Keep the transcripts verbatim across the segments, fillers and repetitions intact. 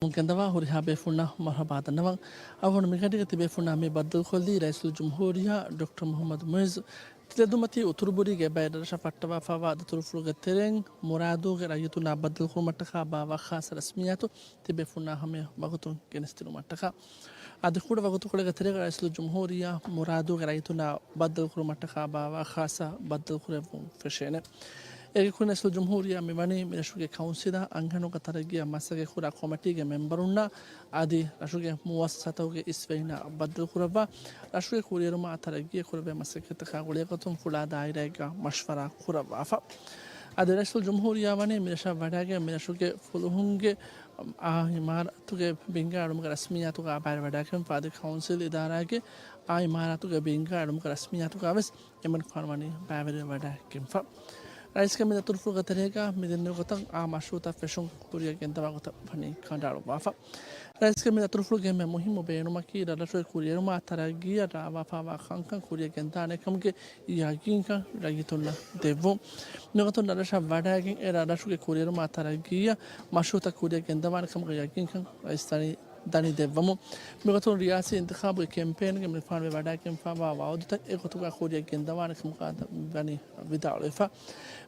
ގެންދަވާ ހުރިހާ ބޭފުންނަށް މަރުޙަބާ ދަންނަވަން. އަޅުގަނޑު މިގަޑީގަ ތިބޭފުންނާ މި ބައްދަލުކޮށްލީ ރައީސުލްޖުމްހޫރިއްޔާ ޑޮކްޓަރ މުޙައްމަދު މުޢިއްޒު. ތިލަދުންމަތީ އުތުރުބުރީގެ އެބައި ރަށަށް ފައްޓަވާފައިވާ ދަތުރުފުޅުގެ ތެރެއިން މުރާދުގެ ރައްޔިތުންނާ ބައްދަލުކުރުމަށްޓަކާ ބާއްވާ ޚާއްޞަ ރަސްމިއްޔާތު ތިބޭފުންނާ ހަމަޔަށް ވަގުތުން ގެނެސްދިނުމަށްޓަކާ. އަދި ކުޑަ ވަގުތުކޮޅެއްގެ ތެރޭގަ ރައީސުލްޖުމްހޫރިއްޔާ މުރާދުގެ ރައްޔިތުންނާ ބައްދަލުކުރުމަށްޓަކާ ބާއްވާ ޚާއްޞަ ބައްދަލުކުރެއްވުން ފެށޭނެ. އޭގެ ކުރިން ރައީސުލްޖުމްހޫރިއްޔާ މިވަނީ މިރަށުގެ ކައުންސިލާ އަންހެނުންގެ ތަރައްގީއަށް މަސައްކަތްކުރާ ކޮމިޓީގެ މެމްބަރުންނާ އަދި ރަށުގެ މުއައްސަސާތަކުގެ އިސްވެރިންނާ ބައްދަލުކުރައްވާ، ރަށުގެ ކުރިއެރުމާ ތަރައްގީއަށް ކުރެވޭ މަސައްކަތްތަކާ ގުޅޭގޮތުން ފުޅާ ދާއިރާއެއްގަ މަޝްވަރާ ކުރައްވާފަ. އަދި ރައީސުލްޖުމްހޫރިއްޔާ ވަނީ މިރަށަށް ވަޑައިގެން މިރަށުގެ ފުލުހުންގެ އާ އިމާރާތުގެ ބިންގާ އެޅުމުގެ ރަސްމިއްޔާތުގަ ބައިވެވަޑައިގެންފަ އަދި ކައުންސިލް އިދާރާގެ އާ އިމާރާތުގެ ބިންގާ އެޅުމުގެ ރަސްމިއްޔާތުގަ ވެސް އެމަނިކުފާނު ވަނީ ބައިވެރިވެވަޑައިގެންފަ. ރައީސްގެ މި ދަތުރުފުޅުގެ ތެރޭގަ މިދެންނެވި ގޮތަށް އާ މަޝްރޫއުތައް ފެށުން ކުރިއަށް ގެންދަވާ ގޮތަށް ވަނީ ކަނޑައަޅުއްވާފަ. ރައީސްގެ މި ދަތުރުފުޅުގެ އެންމެ މުހިއްމު ބޭނުމަކީ، ރަށްރަށުގެ ކުރިއެރުމާ ތަރައްގީއަށް ރާވާފައިވާ ކަންކަން ކުރިއަށް ގެންދާނެ ކަމުގެ ޔަގީންކަން ރައްޔިތުންނަށް ދެއްވުން. މިގޮތުން ރަށްރަށަށް ވަޑައިގެން އެ ރަށްރަށުގެ ކުރިއެރުމާ ތަރައްގީއަށް މަޝްރޫއުތައް ކުރިއަށް ގެންދަވާނެ ކަމުގެ ޔަގީންކަން ރައީސް ދަނީ، ދަނީ ދެއްވަމުން. މިގޮތުން ރިޔާސީ އިންތިޚާބުގެ ކެމްޕޭންގެ މި ފާނުވެ ވަޑައިގެންފައިވާ ވައުދުތައް އެގޮތުގަ ކުރިއަށް ގެންދަވާނެ ކަމުގަ ވަނީ ވިދާޅުވެފަ.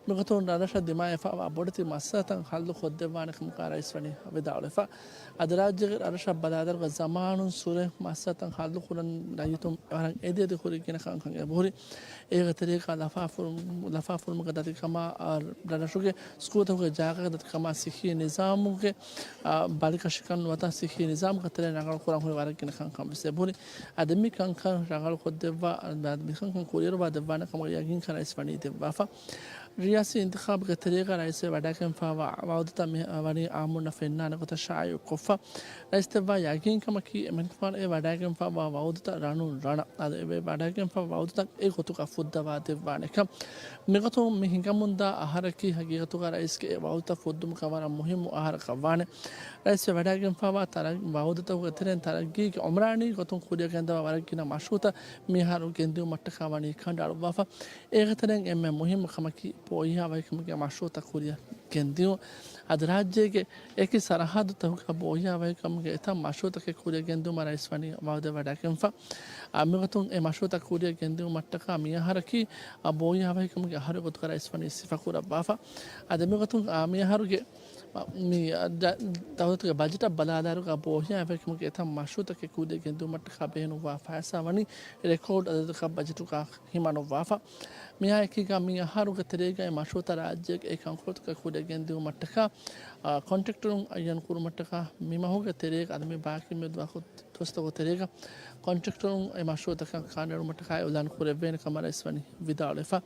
މިގޮތުން ރަށްރަށަށް ދިމާވެފައިވާ ބޮޑެތި މައްސަލަތައް ހައްލު ކޮށްދެއްވާނެ ކަމުގަ ރައީސް ވަނީ ވިދާޅުވެފަ. އަދި ރާއްޖޭގެ ރަށްރަށަށް ބަލާލާއިރުގަ ޒަމާނުން ސުރެ މައްސަލަތައް ހައްލު ކުރަން ރައްޔިތުން ވަރަށް އެދި އެދި ކުރި ގިނަ ކަންކަން އެބަހުރި. އޭގެ ތެރޭގަ ލަފާފުރު-، ލަފާފުރުމުގެ ދަތިކަމާ، އާ، ރަށްރަށުގެ ސްކޫލްތަކުގެ ޖާގަގެ ދަތިކަމާ ސިއްހީ ނިޒާމުގެ، އާ، ބަލިކަށިކަން ނުވަތަ ސިއްހީ ނިޒާމުގެ ތެރެއިން ރަނގަޅު ކުރަން ހުރި ވަރަށް ގިނަ ކަންކަން ވެސް އެބަހުރި. އަދި މި ކަންކަން ރަނގަޅު ކޮށްދެއްވާ، މި ކަންކަން ކުރިއަރުވާ ދެއްވާނެ ކަމުގެ ޔަގީންކަން ރައީސް ވަނީ ދެއްވާފަ. ރިޔާސީ އިންތިޚާބުގެ ތެރޭގަ ރައީސްވެ ވަޑައިގެންފައިވާ ވައުދުތައް މި ވަނީ އާއްމުންނަށް ފެންނާނެ ގޮތަށް ޝާއިޢުކޮށްފަ. ރައީސް ދެއްވާ ޔަގީންކަމަކީ، އެމަނިކުފާނު އެ ވަޑައިގެންފައިވާ ވައުދުތައް ރަނުން ރަނަށް، އަދި އެ ވަޑައިގެންފައިވާ ވައުދުތައް އެ ގޮތުގަ ފުއްދަވާ ދެއްވާނެކަން. މިގޮތުން މި ހިނގަމުންދާ އަހަރަކީ ހަގީގަތުގަ ރައީސްގެ އެ ވައުދުތައް ފުއްދުމުގަ ވަރަށް މުހިއްމު އަހަރަކަށް ވާނެ. ރައީސްވެ ވަޑައިގެންފައިވާ ތަރައް-، ވައުދުތަކުގެ ތެރެއިން ތަރައްގީގެ އުމްރާނީ ގޮތުން ކުރިއަށް ގެންދަވާ ވަރަށް ގިނަ މަޝްރޫއުތައް މިއަހަރު ގެންދިއުމަށްޓަކާ ވަނީ ކަނޑައަޅުއްވާފަ. އޭގެ ތެރެއިން އެންމެ މުހިއްމު ކަމަކީ، ބޯހިޔާވަހިކަމުގެ މަޝްރޫއުތައް ކުރިއަށް ގެންދިއުން. އަދި ރާއްޖޭގެ އެކި ސަރަހައްދުތަކުގަ ބޯހިޔާވަހިކަމުގެ އެތައް މަޝްރޫއުތަކެއް ކުރިއަށް ގެންދިއުމަށް ރައީސް ވަނީ ވައުދެއް ވަޑައިގެންފަ. އާ، މިގޮތުން އެ މަޝްރޫއުތައް ކުރިއަށް ގެންދިއުމަށްޓަކާ މިއަހަރަކީ، އާ، ބޯހިޔާވަހިކަމުގެ އަހަރުގެ ގޮތުގަ ރައީސް ވަނީ ސިފަކުރައްވާފަ. އަދި މިގޮތުން، އާ، މިއަހަރުގެ، މި، އާ، ދަ-، ދައުލަތުގެ ބަޖެޓަށް ބަލާލާއިރުގަ ބޯހިޔާވަހިކަމުގެ އެތައް މަޝްރޫއުތަކެއް ކުރިއަށް ގެންދިއުމަށްޓަކާ ބޭނުންވާ ފައިސާ ވަނީ ރެކޯޑް އަދަދަކަށް ބަޖެޓުގަ ހިމަނުއްވާފަ. މިއާއެކީގަ މި އަހަރުގެ ތެރޭގައި މަޝްރޫއުތައް ރާއްޖޭގެ އެ ކަންކޮޅުތަކަށް ކުރިއަށް ގެންދިއުމަށްޓަކާ، އާ، ކޮންޓްރެކްޓަރުން އައްޔަން ކުރުމަށްޓަކާ މި މަހުގެ ތެރޭގަ އަދި މި ބާކީ މި ދުވަހު ދުވަސްތަކުގެ ތެރޭގަ ކޮންޓްރެކްޓަރުން އެ މަޝްރޫއުތަކަށް ކާން އެޅުމަށްޓަކާ އިޢުލާން ކުރެވޭނެ ކަމަށް ރައީސް ވަނީ ވިދާޅުވެފަ.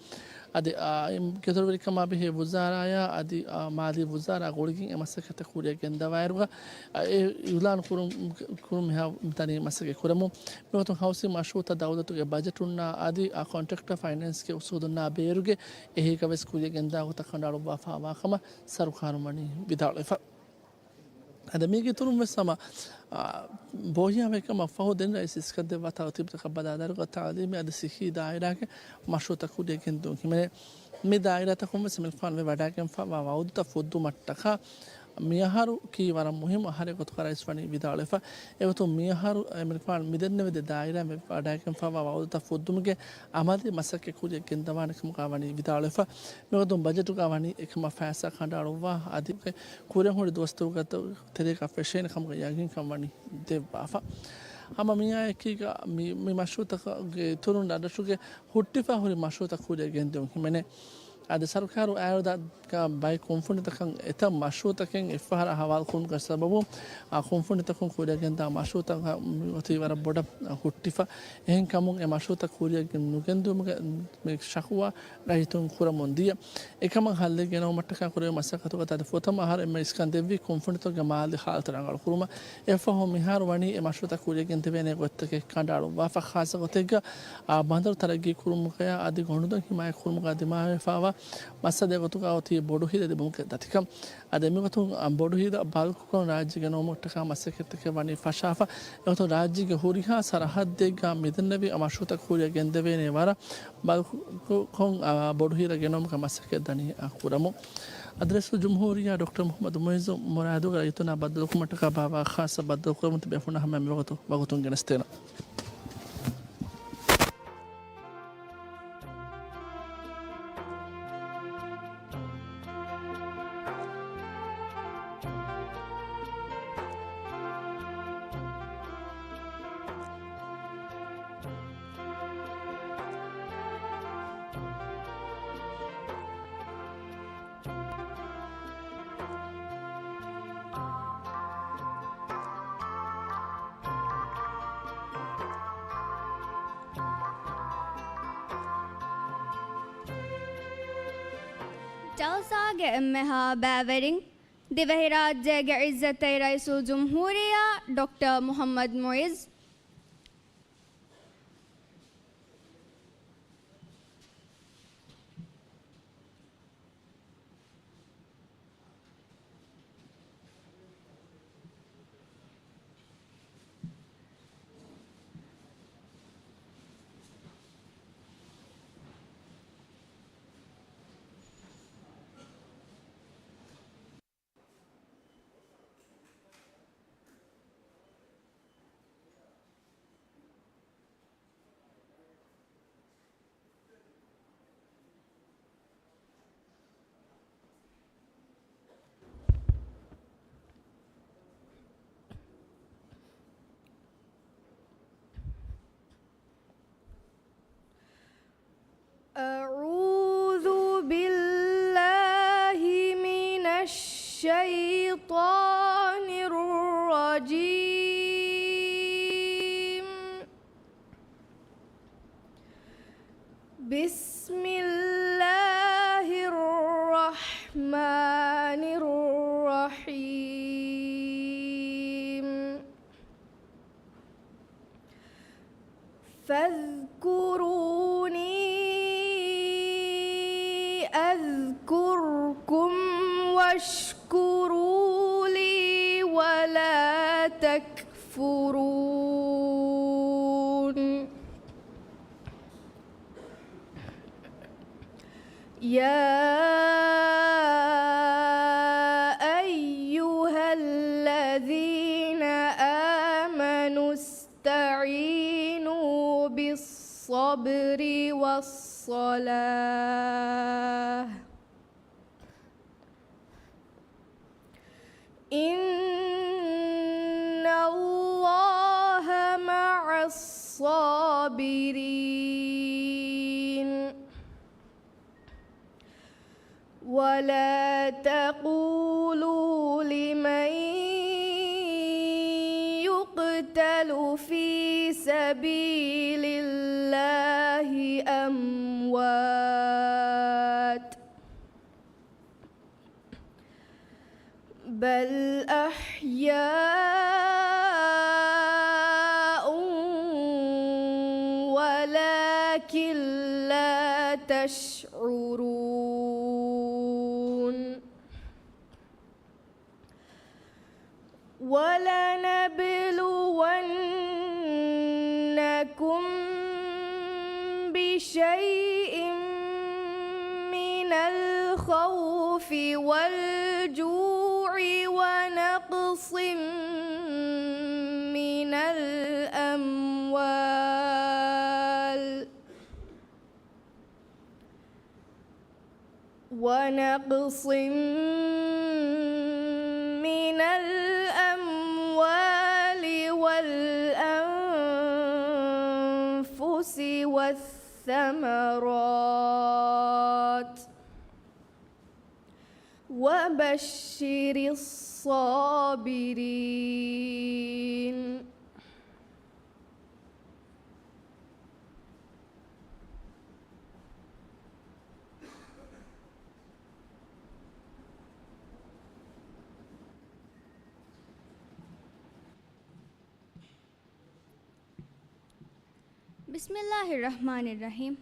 އަދި، އާ، އި-، ގެދޮރުވެރިކަމާ ބެހޭ ވުޒާރާޔާ އަދި، އާ، މާލީ ވުޒާރާ ގުޅިގެން އެ މަސައްކަތްތައް ކުރިއަށް ގެންދަވާއިރުގަ، އާ، އެ އިޢުލާން ކުރުން، ކުރުން މިހާ ތަނީ މަސައްކަތް ކުރަމުން. މިގޮތުން ހައުސިން މަޝްރޫއުތައް ދައުލަތުގެ ބަޖެޓުންނާ އަދި، އާ، ކޮންޓްރެކްޓަރ ފައިނޭންސްގެ އުސޫލުންނާ ބޭރުގެ އެހީގަ ވެސް ކުރިއަށް ގެންދާ ގޮތަށް ކަނޑައަޅުއްވާފައިވާ ކަމަށް ސަރުކާރުން ވަނީ ވިދާޅުވެފަ. އަދި މީގެ އިތުރުން ވެސް ހަމަ، އާ، ބޯހިޔާވަހިކަމަށް ފަހު ދެން ރައީސް އިސްކަންދެއްވާ ތަރުތީބުތަކަށް ބަލާލާއިރުގަ ތައުލީމީ އަދި ސިއްހީ ދާއިރާގެ މަޝްރޫއުތައް ކުރިއަށް ގެންދިއުން ހިމެނޭ. މި ދާއިރާތަކުން ވެސް އެމަނިކުފާނު ވެ ވަޑައިގެންފައިވާ ވައުދުތައް ފުއްދުމަށްޓަކާ މިއަހަރު ކީ ވަރަށް މުހިއްމު އަހަރެއް ގޮތުގަ ރައީސް ވަނީ ވިދާޅުވެފަ. އެގޮތުން މިއަހަރު އެމަނިކުފާނު މިދެންނެވި ދެ ދާއިރާއިން ވެ ވަޑައިގެންފައިވާ ވައުދުތައް ފުއްދުމުގެ އަމަލީ މަސައްކަތް ކުރިއަށް ގެންދަވާނެ ކަމުގަ ވަނީ ވިދާޅުވެފަ. މިގޮތުން ބަޖެޓުގަ ވަނީ އެކަމަށް ފައިސާ ކަނޑައަޅުއްވާ އަދި ކުރިއަށް ހުރި ދުވަސްތަކުގެ ތެރޭގަ ފެށޭނެ ކަމުގެ ޔަގީންކަން ވަނީ ދެއްވާފަ. ހަމަ މިއާއެކީގަ މި، މި މަޝްރޫއުތަކުގެ އިތުރުން ރަށްރަށުގެ ހުއްޓިފަ ހުރި މަޝްރޫއުތައް ކުރިއަށް ގެންދިއުން ހިމެނޭ. އަދި ސަރުކާރު އާއިރު ދާ ބައެއް ކުންފުނިތަކަށް އެތައް މަޝްރޫއުތަކެއް އެއްފަހަރާ ހަވާލު ކުރުމުގެ ސަބަބުން، އާ، ކުންފުނިތަކުން ކުރިއަށް ގެންދާ މަޝްރޫއުތައް އޮތީ ވަރަށް ބޮޑަށް ހުއްޓިފަ. އެހެން ކަމުން އެ މަޝްރޫއުތައް ކުރިއަށް ނުގެންދިއުމުގެ މި ޝަކުވާ ރައްޔިތުން ކުރަމުން ދިޔަ. އެކަމަށް ހައްލެއް ގެނައުމަށްޓަކާ ކުރެވޭ މަސައްކަތުގަ އަދި ފުރަތަމަ އަހަރު އެންމެ އިސްކަން ދެއްވީ ކުންފުނިތަކުގެ މާލީ ހާލަތު ރަނގަޅު ކުރުމަށް. އެއަށްފަހު މިހާރު ވަނީ އެ މަޝްރޫއުތައް ކުރިއަށް ގެންދެވޭނެ ގޮތްތަކެއް ކަނޑައަޅުއްވާފަ. ޚާއްޞަ ގޮތެއްގަ، އާ، ބަނދަރު ތަރައްގީ ކުރުމުގަޔާ އަދި ގޮނޑުދޮށް ހިމާޔަތް ކުރުމުގަ ދިމާވެފައިވާ މައްސަލަ ގޮތުގަ އޮތީ ބޮޑު ހިލަ ލިބުމުގެ ދަތިކަން. އަދި މިގޮތުން ބޮޑު ހިލަ ބަލްކުކޮށް ރާއްޖޭގަ ނިންމުމަށްޓަކާ މަސައްކަތްތަކެއް ވަނީ ފަށާފަ. އެގޮތުން ރާއްޖޭގެ ހުރިހާ ސަރަހައްދެއްގަ މިދެންނެވި މަޝްރޫއުތައް ކުރިއަށް ގެންދެވޭނެ ވަރަށް ބަލްކުކޮށް، އާ، ބޮޑު ހިލަ ގެނައުމުގެ މަސައްކަތް ދަނީ، އާ، ކުރަމުން. އަދި ރައީސުލްޖުމްހޫރިއްޔާ ޑޮކްޓަރ މުޙައްމަދު މުޢިއްޒު މުރާދުގެ ރައްޔިތުންނާ ބައްދަލުކުރުމަށްޓަކާ ބާއްވާ ޚާއްޞަ ބައްދަލުކުރަމުން ތިބޭފުޅުންނާ ހަމައަށް މިވަގުތު ވަގުތުން ގެނެސްދޭނަން. ޖަލްސާގެ އެންމެހާ ބައިވެރިން، ދިވެހިރާއްޖޭގެ ޢިއްޒަތްތެރި ރައީސުލްޖުމްހޫރިއްޔާ ޑޮކްޓަރ މުޙައްމަދު މުޢިއްޒު. أعوذ بالله من الشيطان الرجيم. بسم الله الرحمن الرحيم. فاذكروني أذكركم واشكروا لي ولا تكفرون. يا أيها الذين آمنوا استعينوا بالصبر والصلاة. إن الله مع الصابرين. ولا تقولوا لمن يقتل في سبيل الله أموات، بل أحياء ولكن لا تشعرون. ولنبلونكم بشيء من الخوف والجوع ونقص من الأموال ونقص من الأموال والأنفس والثمرات وبشر الصابرين. بسم الله الرحمن الرحيم.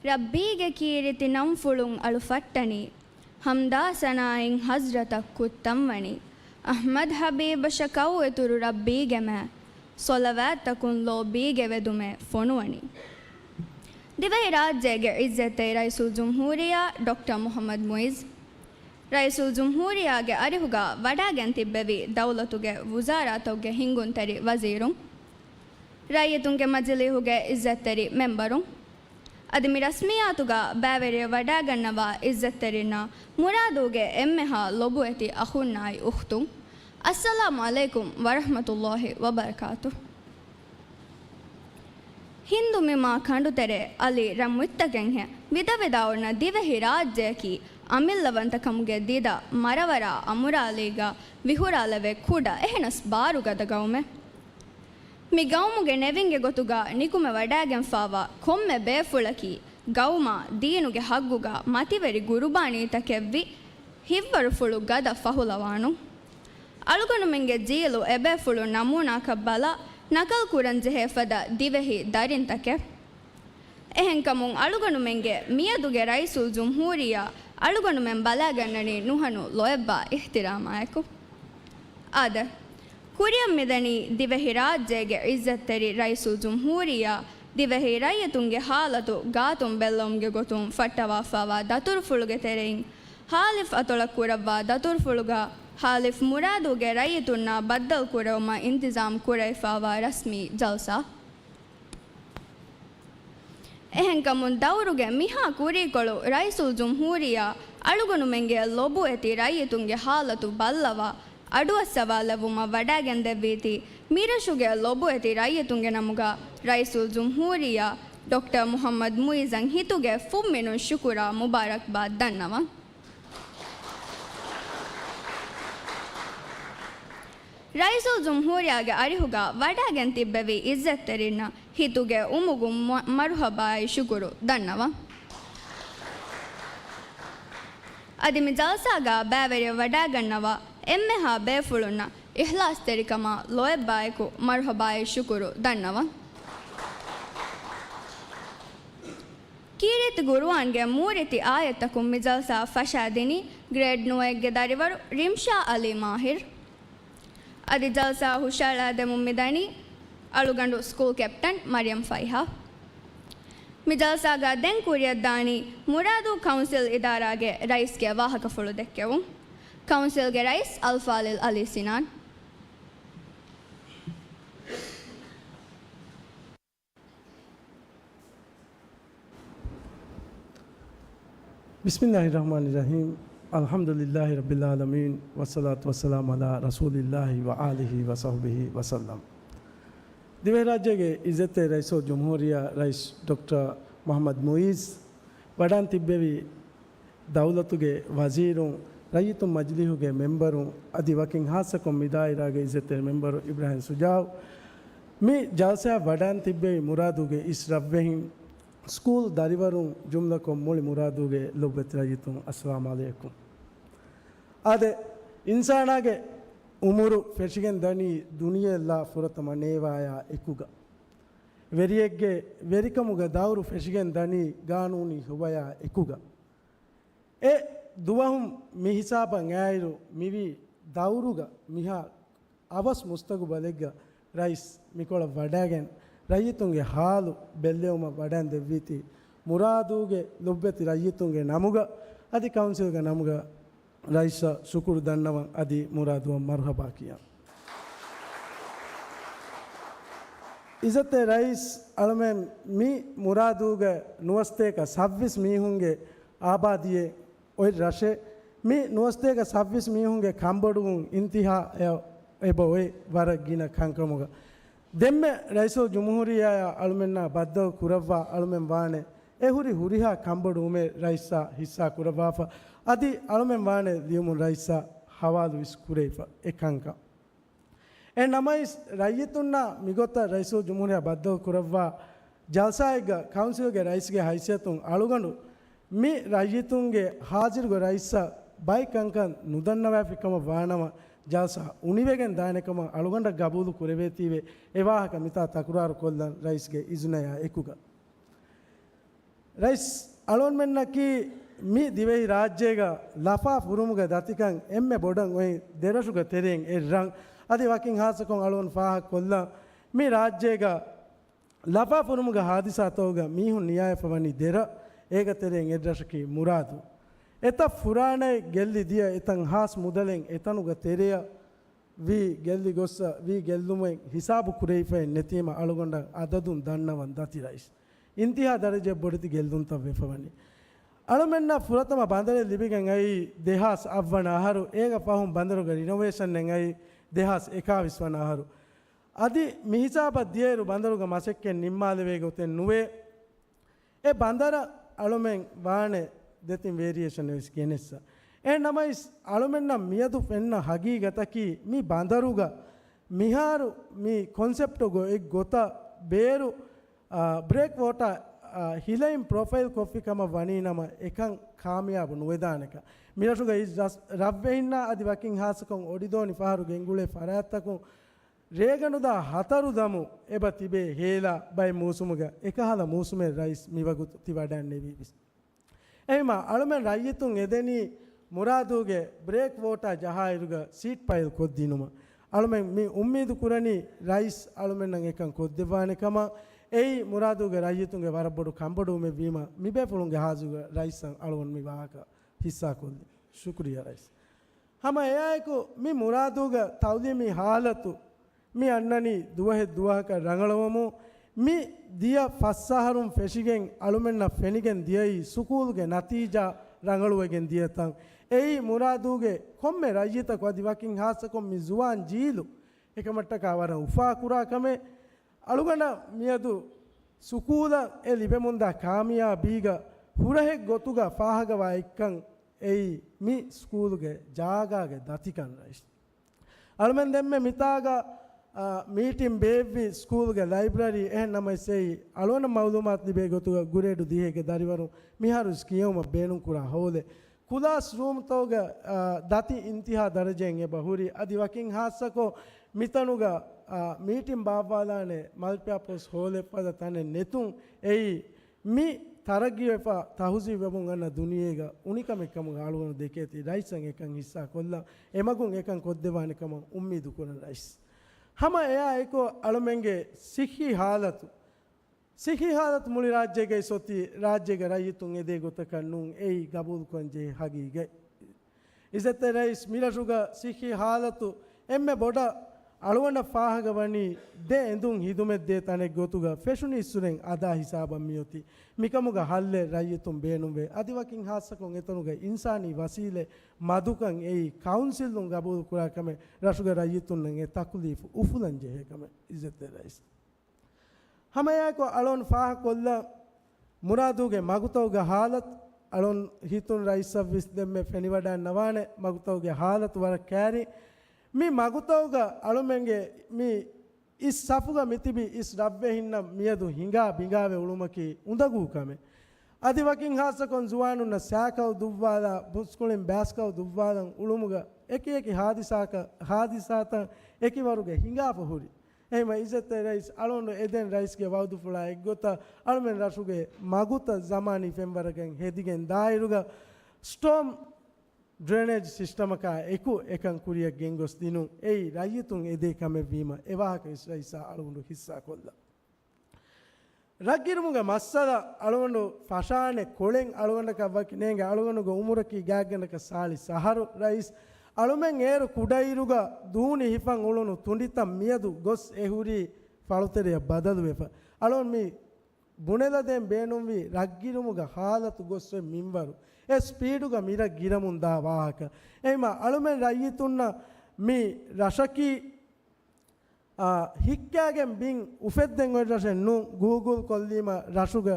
ރައްބީގެ ކީރިތި ނަންފުޅުން އަޅު ފައްޓަނީ، ޙަމްދާ ސަނާއިން ޙަޟްރަތަށް ކުއްތަންވަނީ، އަޙްމަދު ޙަބީބަށަކަށް އިތުރު ރައްބީގެ މާތް، ޞަލަވާތްތަކުން ލޯބީގެ ވެދުމެއް ފޮނުވަނީ. ދިވެހިރާއްޖޭގެ ޢިއްޒަތްތެރި ރައީސުލްޖުމްހޫރިއްޔާ ޑޮކްޓަރ މުޙައްމަދު މުޢިއްޒު، ރައީސުލްޖުމްހޫރިއްޔާގެ އަރިހުގަ ވަޑާގެން ތިއްބެވި ދައުލަތުގެ ވުޒާރާތަކުގެ ހިންގުންތެރި ވަޒީރުން، ރައްޔިތުންގެ މަޖިލީހުގެ ޢިއްޒަތްތެރި މެންބަރުން، އަދި މި ރަސްމިއްޔާތުގަ ބައިވެރިވެ ވަޑާގަންނަވާ ޢިއްޒަތްތެރިންނާ މުރާދޫގެ އެންމެހާ ލޮބުވެތި އަޚުންނާއި އުޚްތުން، އައްސަލާމު ޢަލައިކުމް ވަރަޙްމަތުﷲ ވަބަރަކާތުހު. ހިންދު މި މާ ކަނޑުތެރޭ އަލި ރަން މުއްތަކެއްހެން ވިދަވެދާ އޮންނަ ދިވެހިރާއްޖެއަކީ އަމިއްލަވަންތަކަމުގެ ދިދަ މަރަވަރާ އަމުރާލީގަ ވިހުރާލެވޭ ކުޑަ އެހެނަސް ބާރުގަދަ ގައުމެއް. މި ގައުމުގެ ނެވިންގެ ގޮތުގަ ނިކުމެ ވަޑާގެންފާވާ ކޮންމެ ބޭފުޅަކީ ގައުމާ ދީނުގެ ހައްގުގަ މަތިވެރި ގުރުބާނީތަކެއްވި ހިތްވަރުފުޅު ގަދަ ފަހުލަވާނުން. އަޅުގަނޑުމެންގެ ޖީލު އެބޭފުޅުން ނަމޫނާކަށް ބަލާ ނަކަލް ކުރަންޖެހޭ ފަދަ ދިވެހި ދަރިންތަކެއް. އެހެންކަމުން އަޅުގަނޑުމެންގެ މިއަދުގެ ރައީސުލްޖުމްހޫރިއްޔާ އަޅުގަނޑުމެން ބަލާގަންނަނީ ނުހަނު ލޯތްބާ އިޙްތިރާމާއެކު. އާދެ، ކުރިއަށް މިދަނީ ދިވެހިރާއްޖޭގެ ޢިއްޒަތްތެރި ރައީސުލްޖުމްހޫރިއްޔާ ދިވެހި ރައްޔިތުންގެ ޙާލަތު ގާތުން ބެއްލެވުމުގެ ގޮތުން ފައްޓަވާފާވާ ދަތުރުފުޅުގެ ތެރެއިން، ހާލިފް އަތޮޅަށް ކުރައްވާ ދަތުރުފުޅުގަ ހާލިފް މުރާދޫގެ ރައްޔިތުންނާ ބައްދަލު ކުރެވުމަށް އިންތިޒާމް ކުރެވިފާވާ ރަސްމީ ޖަލްސާ. އެހެންކަމުން ދައުރުގެ މިހާ ކުރީކޮޅު ރައީސުލްޖުމްހޫރިއްޔާ އަޅުގަނޑުމެންގެ ލޮބުވެތި ރައްޔިތުންގެ ޙާލަތު ބައްލަވާ އަޑުއައްސަވާލެއްވުމަށް ވަޑާގެންދެއްވީތީ، މިރަށުގެ ލޮބުވެތި ރައްޔިތުންގެ ނަމުގަ ރައީސުލްޖުމްހޫރިއްޔާ ޑޮކްޓަރ މުޙައްމަދު މުޢިއްޒަށް ހިތުގެ ފުންމިނުން ޝުކުރާ މުބާރަކްބާދް ދަންނަވަން. ރައީސުލްޖުމްހޫރިއްޔާގެ އަރިހުގަ ވަޑާގެން ތިއްބެވި ޢިއްޒަތްތެރިންނަށް ހިތުގެ އުމުގުން މަ-، މަރުޙަބާއި ޝުކުރު ދަންނަވަން. އަދި މި ޖަލްސާގަ ބައިވެރިވެ ވަޑާގަންނަވާ އެންމެހާ ބޭފުޅުންނަށް އިޚްލާޞްތެރިކަމާ ލޯތްބާއެކު މަރުޙަބާއި ޝުކުރު ދަންނަވަން. ކީރިތި ޤުރުއާންގެ މޫރިތި އާޔަތްތަކުން މި ޖަލްސާ ފަށާދިނީ ގްރޭޑް ނުވައެއްގެ ދަރިވަރު ރިމްޝާ އަލީ މާހިރު. އަދި ޖަލްސާ ހުށައަޅާދެމުން މިދަނީ އަޅުގަނޑު ސްކޫލް ކެޕްޓަން މަރިޔަމް ފައިހާ. މި ޖަލްސާގަ ދެން ކުރިއަށްދާނީ މުރާދޫ ކައުންސިލް އިދާރާގެ ރައީސްގެ ވާހަކަފުޅު ދެއްކެވުން. ކައުންސިލްގެ ރައީސް އަލްފާޟިލް އަލީ ސިނާން. بسم الله الرحمن الرحيم. الحمد لله رب العالمين، والصلاة والسلام على رسول الله وآله وصحبه وسلم. ދިވެހިރާއްޖޭގެ ޢިއްޒަތްތެރި ރައީސުލްޖުމްހޫރިއްޔާ ރައީސް ޑޮކްޓަރ މުޙައްމަދު މުޢިއްޒު ވަޑާން ތިއްބެވި ދައުލަތުގެ ވަޒީރުން، ރައްޔިތުން މަޖިލީހުގެ މެންބަރުން، އަދި ވަކިން ޚާއްޞަކޮށް މި ދާއިރާގެ ޢިއްޒަތްތެރި މެންބަރު އިބްރާހިމް ޝުޖާޢު، މި ޖަލްސާއަށް ވަޑާން ތިއްބެވި މުރާދޫގެ އިސް ރަށްވެހިން، ސްކޫލް ދަރިވަރުން، ޖުމްލަކޮށް މުޅި މުރާދޫގެ ލޮބުވެތި ރައްޔިތުން، އައްސަލާމު ޢަލައިކުމް. އާދެ، އިންސާނާގެ އުމުރު ފެށިގެން ދަނީ ދުނިޔެއަށްލާ ފުރަތަމަ ނޭވާޔާ އެކުގަ. ވެރިއެއްގެ ވެރިކަމުގަ ދައުރު ފެށިގެން ދަނީ ގާނޫނީ ހުވަޔާ އެކުގަ. އެ ދުވަހުން މި ހިސާބަށް އައިރު، މިވީ ދައުރުގަ މިހާ އަވަސް މުސްތަގުބަލެއްގަ ރައީސް މިކޮޅަށް ވަޑާގެން، ރައްޔިތުންގެ ހާލު ބެއްލެވުމަށް ވަޑާން ދެއްވީތީ، މުރާދޫގެ ލޮބުވެތި ރައްޔިތުންގެ ނަމުގަ، އަދި ކައުންސިލްގެ ނަމުގަ، ރައީސަށް ޝުކުރު ދަންނަވަން އަދި މުރާދުއަށް މަރުޙަބާ ކިޔަން. އިއްޒަތްތެރި ރައީސް އަޅުމެން މި މުރާދޫގެ ނުވަސްތޭކަ ސައްވީސް މީހުންގެ އާބާދީއެއް އޮތް ރަށެއް. މި ނުވަސްތޭކަ ސައްވީސް މީހުންގެ ކަންބޮޑުވުން އިންތިހާއަށް އެބަ އޮތް ވަރަށް ގިނަ ކަންކަމުގަ. ދެންމެ ރައީސުލްޖުމްހޫރިއްޔާއާ އަޅުމެންނާ ބައްދަލު ކުރައްވާ އަޅުމެން ވާނެ އެ ހުރި ހުރިހާ ކަންބޮޑުވުމެއް ރައީސްއާ ހިއްސާ ކުރައްވާފަ، އަދި އަޅުމެން ވާނެ ލިޔުމުން ރައީސްއާ ހަވާލުވެސް ކުރެވިފަ އެ ކަންކަން. އެ ނަމަވެސް ރައްޔިތުންނާ މިގޮތަށް ރައީސުލްޖުމްހޫރިއްޔާ ބައްދަލު ކުރައްވާ ޖަލްސާއެއްގަ ކައުންސިލްގެ ރައީސްގެ ހައިސިއްޔަތުން އަޅުގަނޑު މި ރައްޔިތުންގެ ހާޒިރުގެ ރައީސްއަށް ބައެއް ކަންކަން ނުދަންނަވައިފި ކަމަށް ވާނަމަ، ޖަލްސާ އުނިވެގެން ދާނެ ކަމަށް އަޅުގަނޑަށް ގަބޫލު ކުރެވޭތީވެ، އެ ވާހަކަ މިތާ ތަކުރާރު ކޮށްލަން ރައީސްގެ އިޒުނަޔާ އެކުގަ. ރައީސް، އަޅުގަނޑުމެންނަކީ މި ދިވެހި ރާއްޖޭގަ ލަފާ ފުރުމުގެ ދަތިކަން އެންމެ ބޮޑަށް އޮތް ދެރަށުގެ ތެރެއިން އެއް ރަށް. އަދި ވަކިން ހާއްސަކޮށް އަޅުގަނޑު ފާހަގަކޮށްލަން، މި ރާއްޖޭގަ ލަފާ ފުރުމުގެ ހާދިސާތަކުގަ މީހުން ނިޔާވެފަ ވަނީ ދެ ރަށް. އޭގެ ތެރެއިން އެއް ރަށަކީ މުރާދޫ. އެތައް ފުރާނައެއް ގެއްލި ދިޔަ، އެތައް ހާސް މުދަލެއް އެތަނުގެ ތެރެއަށް ވީ ގެއްލި ގޮއްސަ ވީ ގެއްލުމެއް ހިސާބު ކުރެވިފައެއް ނެތީމަ، އަޅުގަނޑަށް އަދަދުން ދަންނަވަން ދަތި ރައީސް. އިންތިހާ ދަރަޖައަށް ބޮޑެތި ގެއްލުންތައް ވެފަ ވަނީ. އަޅުމެންނަށް ފުރަތަމަ ބަނދަރެއް ލިބިގެން އައީ ދެހާސް އަށް ވަނަ އަހަރު. އޭގެ ފަހުން ބަނދަރުގެ ރިނޮވޭޝަންއެއް އައީ ދެހާސް އެކާވީސް ވަނަ އަހަރު. އަދި މިހިސާބަށް ދިޔައިރު ބަނދަރުގެ މަސައްކަތް ނިންމާލެވޭ ގޮތެއް ނުވޭ. އެ ބަނދަރަށް އަޅުމެން ވާނެ ދެތިން ވޭރިއޭޝަނެއް ވެސް ގެނެއްސަ. އެހެން ނަމަވެސް، އަޅުމެންނަށް މިއަދު ފެންނަ ހަގީގަތަކީ، މި ބަނދަރުގަ މިހާރު މި ކޮންސެޕްޓުގަ އެއް ގޮތަށް ބޭރު، އާ، ބްރޭކް ވޯޓާ، އާ، ހިލައިން ޕްރޮފައިލް ކޮށްފި ކަމަށް ވަނީ ނަމަ، އެކަން ކާމިޔާބު ނުވެދާނެކަން. މިރަށުގައި ރަސް-، ރަށްވެހިންނާ އަދި ވަކިން ހާއްސަކޮށް އޮޑިދޯނި ފަހަރު ގެންގުޅޭ ފަރާތްތަކުން ރޭގަނޑުދާ ހަތަރު ދަމު އެބަ ތިބޭ ހޭލާ ބައެއް މޫސުމުގަ އެކަހަލަ މޫސުމެއް ރައީސް މިވަގުތު ތި ވަޑައިންނެވީވެސް. އެހެންމާ އަޅުމެން ރައްޔިތުން އެދެނީ މުރާދޫގެ ބްރޭކް ވޯޓާ ޖަހާއިރުގަ ސީޓް ޕައިލް ކޮށްދިނުމަށް. އަޅުމެން މި އުއްމީދު ކުރަނީ ރައީސް އަޅުމެންނަށް އެކަން ކޮށްދެއްވާނެ ކަމަށް. އެއީ މުރާދޫގެ ރައްޔިތުންގެ ވަރަށް ބޮޑު ކަންބޮޑުވުމެއްވީމަ، މިބޭފުޅުންގެ ހާޒުގަ ރައީސްއަށް އަޅުގަނޑު މި ވާހަކަ ހިއްސާކޮށްލި. ޝުކުރިއްޔާ ރައީސް. ހަމަ އެއާއެކު މި މުރާދޫގަ ތައުލީމީ ހާލަތު މި އަންނަނީ ދުވަހެއް ދުވަހަކަށް ރަނގަޅަވަމު، މި ދިޔަ ފަސް އަހަރުން ފެށިގެން އަޅުމެންނަށް ފެނިގެން ދިޔައީ ސުކޫލުގެ ނަތީޖާ ރަނގަޅުވެގެން ދިޔަތަން. އެއީ މުރާދޫގެ ކޮންމެ ރައްޔިތަކު އަދި ވަކިން ހާއްސަކޮށް މި ޒުވާން ޖީލު އެކަމަށްޓަކާ ވަރަށް އުފާކުރާ ކަމެއް. އަޅުގަނޑަށް މިއަދު ސުކޫލަށް އެ ލިބެމުންދާ ކާމިޔާބީގަ ހުރަހެއް ގޮތުގަ ފާހަގަވާ އެއްކަން އެއީ މި ސްކޫލުގެ ޖާގާގެ ދަތިކަން ރައީސް. އަޅުމެން ދެންމެ މިތާގަ، އާ، މީޓިން ބޭއްވި ސްކޫލުގެ ލައިބްރަރީ އެހެން ނަމަވެސް އެއީ އަޅުގަނޑަށް މައުލޫމާތު ލިބޭ ގޮތުގަ ގްރޭޑު ދިހައިގެ ދަރިވަރުން މިހާރު ވެސް ކިޔެވުމަށް ބޭނުންކުރާ ހޯލެއް. ކުލާސް ރޫމްތަކުގަ، އާ، ދަތި އިންތިހާ ދަރަޖައިން އެބަ ހުރި. އަދި ވަކިން ހާއްސަކޮށް މިތަނުގަ، އާ، މީޓިން ބާއްވާލާނެ މަލްޓިޕާޕަސް ހޯލެއް ފަދަ ތަނެއް ނެތުން އެއީ މި ތަރައްގީވެފަ ތަހުޒީބުވެމުން އަންނަ ދުނިޔޭގަ އުނިކަމެއް ކަމުގަ އަޅުގަނޑު ދެކޭތީ. ރައީސަށް އެކަން ހިއްސާ ކޮށްލަން އެމަގުން އެކަން ކޮށްދެވާނެ ކަމަށް އުއްމީދު ކުރަން ރައީސް. ހަމަ އެއާ އެކު އަޅުމެންގެ ސިއްހީ ހާލަތު، ސިއްހީ ހާލަތު މުޅި ރާއްޖޭގައި އޮތީ ރާއްޖޭގެ ރައްޔިތުން އެދޭ ގޮތަކަށް ނޫން، އެއީ ގަބޫލުކުރަން ޖެހޭ ހަގީގަތް. އިއްޒަތްތެރި ރައީސް، މިރަށުގަ ސިއްހީ ހާލަތު އެންމެ ބޮޑަށް އަޅުގަނޑަށް ފާހަގަވަނީ ދެ އެނދުން ހިދުމަތްދޭ ތަނެއް ގޮތުގަ ފެށުނީއްސުރެން އަދާ ހިސާބަށް މިއޮތީ. މިކަމުގަ ހައްލެއް ރައްޔިތުން ބޭނުންވޭ. އަދި ވަކިން ހާއްސަކޮށް އެތަނުގަ އިންސާނީ ވަސީލަތް މަދުކަން އެއީ ކައުންސިލުން ގަބޫލުކުރާ ކަމެއް. ރަށުގެ ރައްޔިތުންނަށް އެ ތަކުލީފު އުފުލަން ޖެހޭ ކަމެއް އިއްޒަތްތެރި ރައީސް. ހަމައެއާއެކު އަޅުން ފާހަގަކޮށްލަން މުރާދޫގެ މަގުތަކުގެ ހާލަތު. އަޅުން ހިތުން ރައީސަށްވެސް ދެންމެ ފެނިވަޑައިންނަވާނެ މަގުތަކުގެ ހާލަތު ވަރަށް ކައިރި. މި މަގުތަކުގަ އަޅުމެންގެ މި އިސް ސަފުގަ މިތިބި އިސް ރަށްވެހިންނަށް މިއަދު ހިނގާ ބިނގާވެ އުޅުމަކީ އުނދަގޫ ކަމެއް. އަދި ވަކިން ހާއްސަކޮށް ޒުވާނުންނަށް ސައިކަލް ދުއްވާލާ، ބުސްކުޅިން ބާސްކަލް ދުއްވާލަން އުޅުމުގަ އެކިއެކި ހާދިސާތައް، ހާދިސާތައް އެކިވަރުގެ ހިނގާފަ ހުރި. އެހެންމަ އިއްޒަތްތެރި ރައީސް އަޅުގަނޑު އެދެން ރައީސްގެ ވައުދުފުޅާ އެއްގޮތަށް އަޅުމެން ރަށުގެ މަގުތައް ޒަމާނީ ފެންވަރަކަށް ހެދިގެން ދާއިރުގަ ސްޓޯމް ޑްރެނޭޖް ސިސްޓަމަކާ އެކު އެކަން ކުރިއަށް ގެންގޮސްދިނުން އެއީ ރައްޔިތުން އެދޭ ކަމެއްވީމަ އެވާހަކަ އިސް ރައީސާ އަޅުގަނޑު ހިއްސާކޮށްލަން. ރަށްގިރުމުގެ މައްސަލަ އަޅުގަނޑު ފަށާނެ ކޮޅެއް އަޅުގަނޑަކަށް ވަކި ނޭނގެ. އަޅުގަނޑުގެ އުމުރަކީ ގާތްގަނޑަކަށް ސާޅީސް އަހަރު ރައީސް. އަޅުމެން އޭރު ކުޑައިރުގަ ދޫނި ހިފަން އުޅުނު ތުނޑިތައް މިއަދު ގޮސް އެހުރީ ފަޅުތެރެއަށް ބަދަލުވެފަ. އަޅުން މި ބުނެލަދޭން ބޭނުންވީ ރަށްގިރުމުގެ ހާލަތު ގޮސް އޮތް މިންވަރު، އެ ސްޕީޑުގަ މިރަށް ގިރަމުން ދާ ވާހަކަ. އެހެންމަ އަޅުމެން ރައްޔިތުންނަށް މި ރަށަކީ، އާ، ހިއްކާގެން ބިން އުފެއްދެން އޮތް ރަށެއް ނޫން. ގޫގުލް ކޮށްލީމަ ރަށުގެ،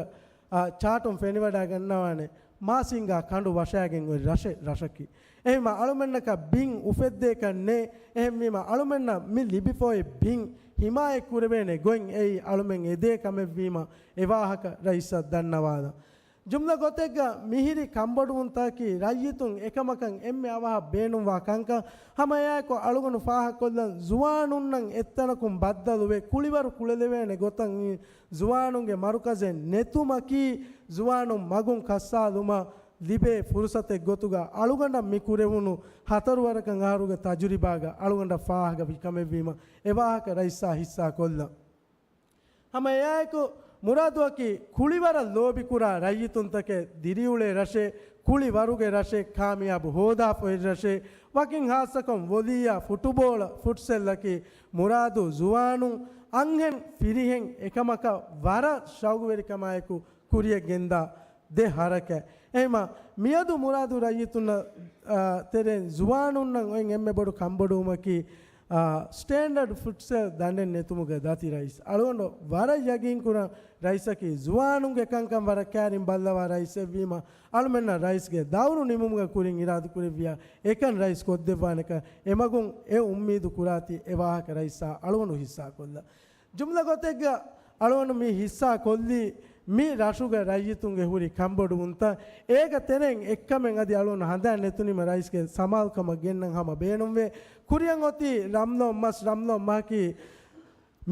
އާ، ޗާޓުން ފެނިވަޑައިގަންނަވާނެ މާސިންގާ ކަނޑު ވަށާގެން އޮތް ރަށެއް ރަށަކީ. އެހެންމަ އަޅުމެންނަކަށް ބިން އުފެއްދޭކަށް ނެތް. އެހެންވީމަ އަޅުމެންނަށް މި ލިބިފައި ބިން ހިމާޔަތް ކުރެވޭނެ ގޮތް އެއީ އަޅުމެން އެދޭ ކަމެއްވީމަ އެވާހަކަ ރައީސަށް ދަންނަވާލަން. ޖުމްލަ ގޮތެއްގަ މިހިރި ކަންބޮޑުވުންތަކަކީ ރައްޔިތުން އެކަމަކަށް އެންމެ އަވަހަށް ބޭނުންވާ ކަންކަން. ހަމަ އެއާއެކު އަޅުގަނޑު ފާހަގަކޮށްލަން، ޒުވާނުންނަށް އެއްތަނަކުން ބައްދަލުވެ ކުޅިވަރު ކުޅެލެވޭނެ ގޮތަށް އިން ޒުވާނުންގެ މަރުކަޒެއް ނެތުމަކީ ޒުވާނުން މަގުން ކައްސާލުމަށް ލިބޭ ފުރުސަތެއް ގޮތުގަ އަޅުގަނޑަށް މި ކުރެވުނު ހަތަރުވަރަކަށް އަހަރުގެ ތަޖުރިބާގަ އަޅުގަނޑަށް ފާހަގަވި ކަމެއްވީމަ، އެވާހަކަ ރައީސާ ހިއްސާ ކޮށްލަން. ހަމަ އެއާއެކު މުރާދުއަކީ ކުޅިވަރަށް ލޯބިކުރާ ރައްޔިތުންތަކެއް ދިރިއުޅޭ ރަށެއް، ކުޅިވަރުގެ ރަށެއް، ކާމިޔާބު ހޯދާފައި ރަށެއް، ވަކިން ހާއްސަކޮށް ވޮލީއާ ފުޓުބޯޅަ ފުޓްސަލްއަކީ މުރާދު ޒުވާނުން އަންހެން ފިރިހެން އެކަމަކަށް ވަރަށް ޝައުގުވެރިކަމާއެކު ކުރިޔަށް ގެންދާ ދެ ހަރަކާތް. އެހެމަ މިއަދު މުރާދު ރައްޔިތުންނަށް، އާ، ތެރެއިން ޒުވާނުންނަށް އޮތް އެންމެ ބޮޑު ކަންބޮޑުވުމަކީ، އާ، ސްޓޭންޑަޑް ފުޓްސަލް ދަނޑެއް ނެތުމުގެ ދަތި ރައީސް. އަޅުގަނޑު ވަރަށް ޔަގީންކުރަން ރައީސަކީ ޒުވާނުންގެ ކަންކަން ވަރަށް ކައިރިން ބައްލަވާ ރައީސެއްވީމަ، އަޅުމެންނަށް ރައީސްގެ ދައުރު ނިމުމުގެ ކުރިން އިރާދަކުރެއްވިޔާ އެކަން ރައީސް ކޮށްދެއްވާނެކަން އެމަގުން އެ އުއްމީދު ކުރާތީ އެ ވާހަކަ ރައީސާ އަޅުގަނޑު ހިއްސާކޮށްލަން. ޖުމްލަ ގޮތެއްގަ އަޅުގަނޑު މި ހިއްސާ ކޮށްލީ މި ރަށުގެ ރައްޔިތުންގެ ހުރި ކަންބޮޑުވުންތައް. އޭގަ ތެރެއިން އެއްކަމެއް އަދި އަޅުގަނޑު ހަނދާން ނެތުނީމަ ރައީސްގެ ސަމާލުކަމަށް ގެންނަން ހަމަ ބޭނުންވޭ. ކުރިއަށް އޮތީ ރަމްލޯން މަސް، ރަމްލޯން މަހަކީ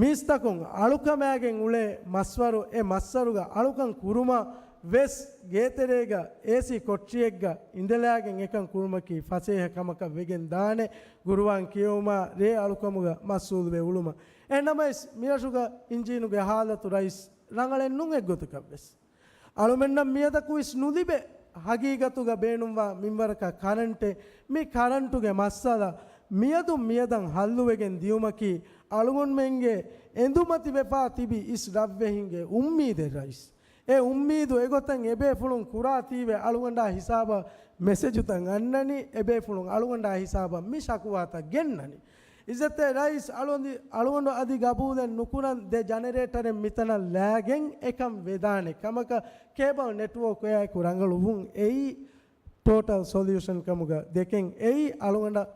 މީސްތަކުން އަޅުކަމާގެން އުޅޭ މަސްވަރު. އެ މައްސަރުގަ އަޅުކަން ކުރުމަށް ވެސް ގޭތެރޭގަ އޭސީ ކޮޓަރިއެއްގަ އިނދެލާގެން އެކަން ކުރުމަކީ ފަސޭހަ ކަމަކަށް ވެގެން ދާނެ، ގުރުއާން ކިޔެވުމާ ރޭ އަޅުކަމުގަ މަސްހޫލުވެ އުޅުމަށް. އެހެންނަމަވެސް، މިރަށުގަ އިންޖީނުގެ ހާލަތު ރައީސް ރަނގަޅެއް ނޫން އެއްގޮތަކަށް ވެސް. އަޅުމެންނަށް މިއަދަކު ވެސް ނުލިބޭ ހަގީގަތުގަ ބޭނުންވާ މިންވަރަކަށް ކަރަންޓެއް. މި ކަރަންޓުގެ މައްސަލަ މިއަދުން މިއަދަށް ހައްލުވެގެން ދިޔުމަކީ އަޅުގަނޑުމެންގެ އެނދުމަތިވެފާ ތިބި އިސް ރަށްވެހިންގެ އުއްމީދެއް ރައީސް. އެ އުއްމީދު އެގޮތަށް އެބޭފުޅުން ކުރާތީވެ އަޅުގަނޑާ ހިސާބަށް މެސެޖުތައް އަންނަނީ، އެބޭފުޅުން އަޅުގަނޑާ ހިސާބަށް މި ޝަކުވާތައް ގެންނަނީ. އިއްޒަތްތެރި ރައީސް އަޅުގަނޑު، އަޅުގަނޑު އަދި ގަބޫލެއް ނުކުރަން ދެ ޖަނެރޭޓަރެއް މިތަނަށް ލާގެން އެކަން ވެދާނެ ކަމަކަށް ކޭބަލް ނެޓްވޯކް އެއާއެކު ރަނގަޅުވުން އެއީ ޓޯޓަލް ސޮލިއުޝަން ކަމުގަ ދެކެން އެއީ އަޅުގަނޑަށް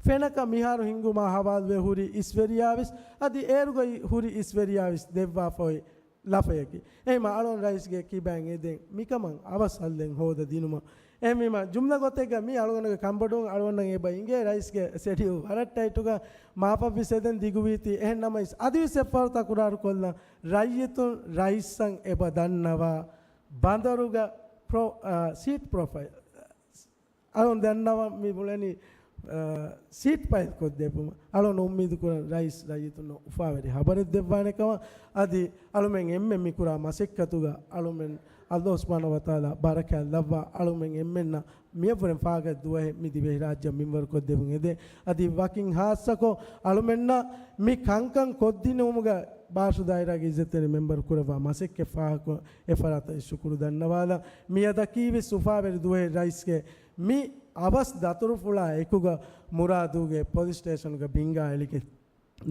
ފެނަކަ މިހާރު ހިންގުމާ ހަވާލުވެ ހުރި އިސްވެރިޔާވެސް، އަދި އޭރުގައި ހުރި އިސްވެރިޔާވެސް ދެއްވާފައި ލަފަޔަކީ. އެހެމަ އަޅުން ރައީސްގެ ކިބައިން އެދެން މިކަމަށް އަވަސް ހައްލެއް ހޯދަ ދިނުމަށް. އެހެންވީމަ، ޖުމްލަ ގޮތެއްގަ މީ އަޅުގަނޑުގެ ކަންބޮޑުވުން އަޅުގަނޑަށް އެބަ އިނގޭ ރައީސްގެ ސެޑިއުލް ވަރަށް ޓައިޓުގަ މާފަށްވެސް އެދެން ދިގުވީތީ. އެހެންނަމަވެސް އަދިވެސް އެއްފަހަރު ތަކުރާރުކޮށްލަން، ރައްޔިތުން ރައީސަށް އެބަ ދަންނަވާ ބަނދަރުގަ ޕްރޮ-، އާ، ސީޓް ޕްރޮފައިލް. އަޅުން ދަންނަވަން މި ބުނަނީ، އާ، ސީޓް ޕްރޮފައިލް ކޮށްދެއްވުމަށް. އަޅުން އުއްމީދު ކުރަން ރައީސް ރައްޔިތުންނަށް އުފާވެރި ހަބަރެއް ދެއްވާނެ ކަމަށް. އަދި އަޅުމެން އެންމެން މި ކުރާ މަސައްކަތުގަ އަޅުމެން އައްލާހު ސުބްޙާނަހޫ ވަތަޢާލާ ބަރަކާތް ލައްވާ އަޅުމެން އެންމެންނަށް މިއަށްވުރެން ފާގަތި ދުވަހެއް މި ދިވެހިރާއްޖެ މިންވަރުކޮށްދެއްވުން އެދޭ. އަދި ވަކިން ހާއްސަކޮށް އަޅުމެންނަށް މި ކަންކަން ކޮށްދިނުމުގަ ބާޝު ދާއިރާގެ އިއްޒަތްތެރި މެމްބަރު ކުރައްވާ މަސައްކަތް ފާހަގަކޮށް އެ ފަރާތަށް ޝުކުރު ދަންނަވާލަން. މިއަދަކީވެސް އުފާވެރި ދުވަހެއް ރައީސްގެ މި އަވަސް ދަތުރުފުޅާ އެކުގަ މުރާދުގެ ޕޮލިސް ސްޓޭޝަންގަ ބިންގާ އެޅިގެން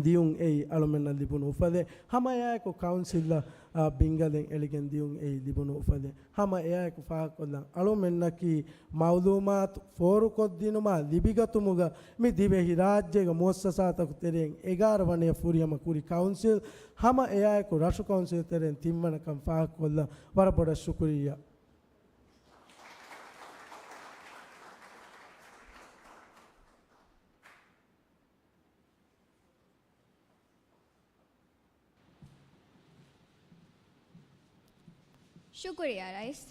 ދިޔުން އެއީ އަޅުމެންނަށް ލިބުނު އުފަލެއް. ހަމައެއާއެކު ކައުންސިލަށް، އާ، ބިންގަލެއް އެޅިގެން ދިޔުން އެއީ ލިބުނު އުފަލެއް. ހަމައެއާއެކު ފާހަގަކޮށްލަން، އަޅުމެންނަކީ މައުލޫމާތު ފޯރުކޮށްދިނުމާ ލިބިގަތުމުގަ މި ދިވެހިރާއްޖޭގެ މުއައްސަސާތަކު ތެރެއިން އެގާރަ ވަނަޔަށް ފުރިހަމަ ކުރި ކައުންސިލް. ހަމައެއާއެކު ރަށު ކައުންސިލް ތެރެއިން ތިންވަނަކަން ފާހަގަކޮށްލަން ވަރަށް ބޮޑަށް ޝުކުރިއްޔާ. ޝުކުރިއްޔާ ރައީސް.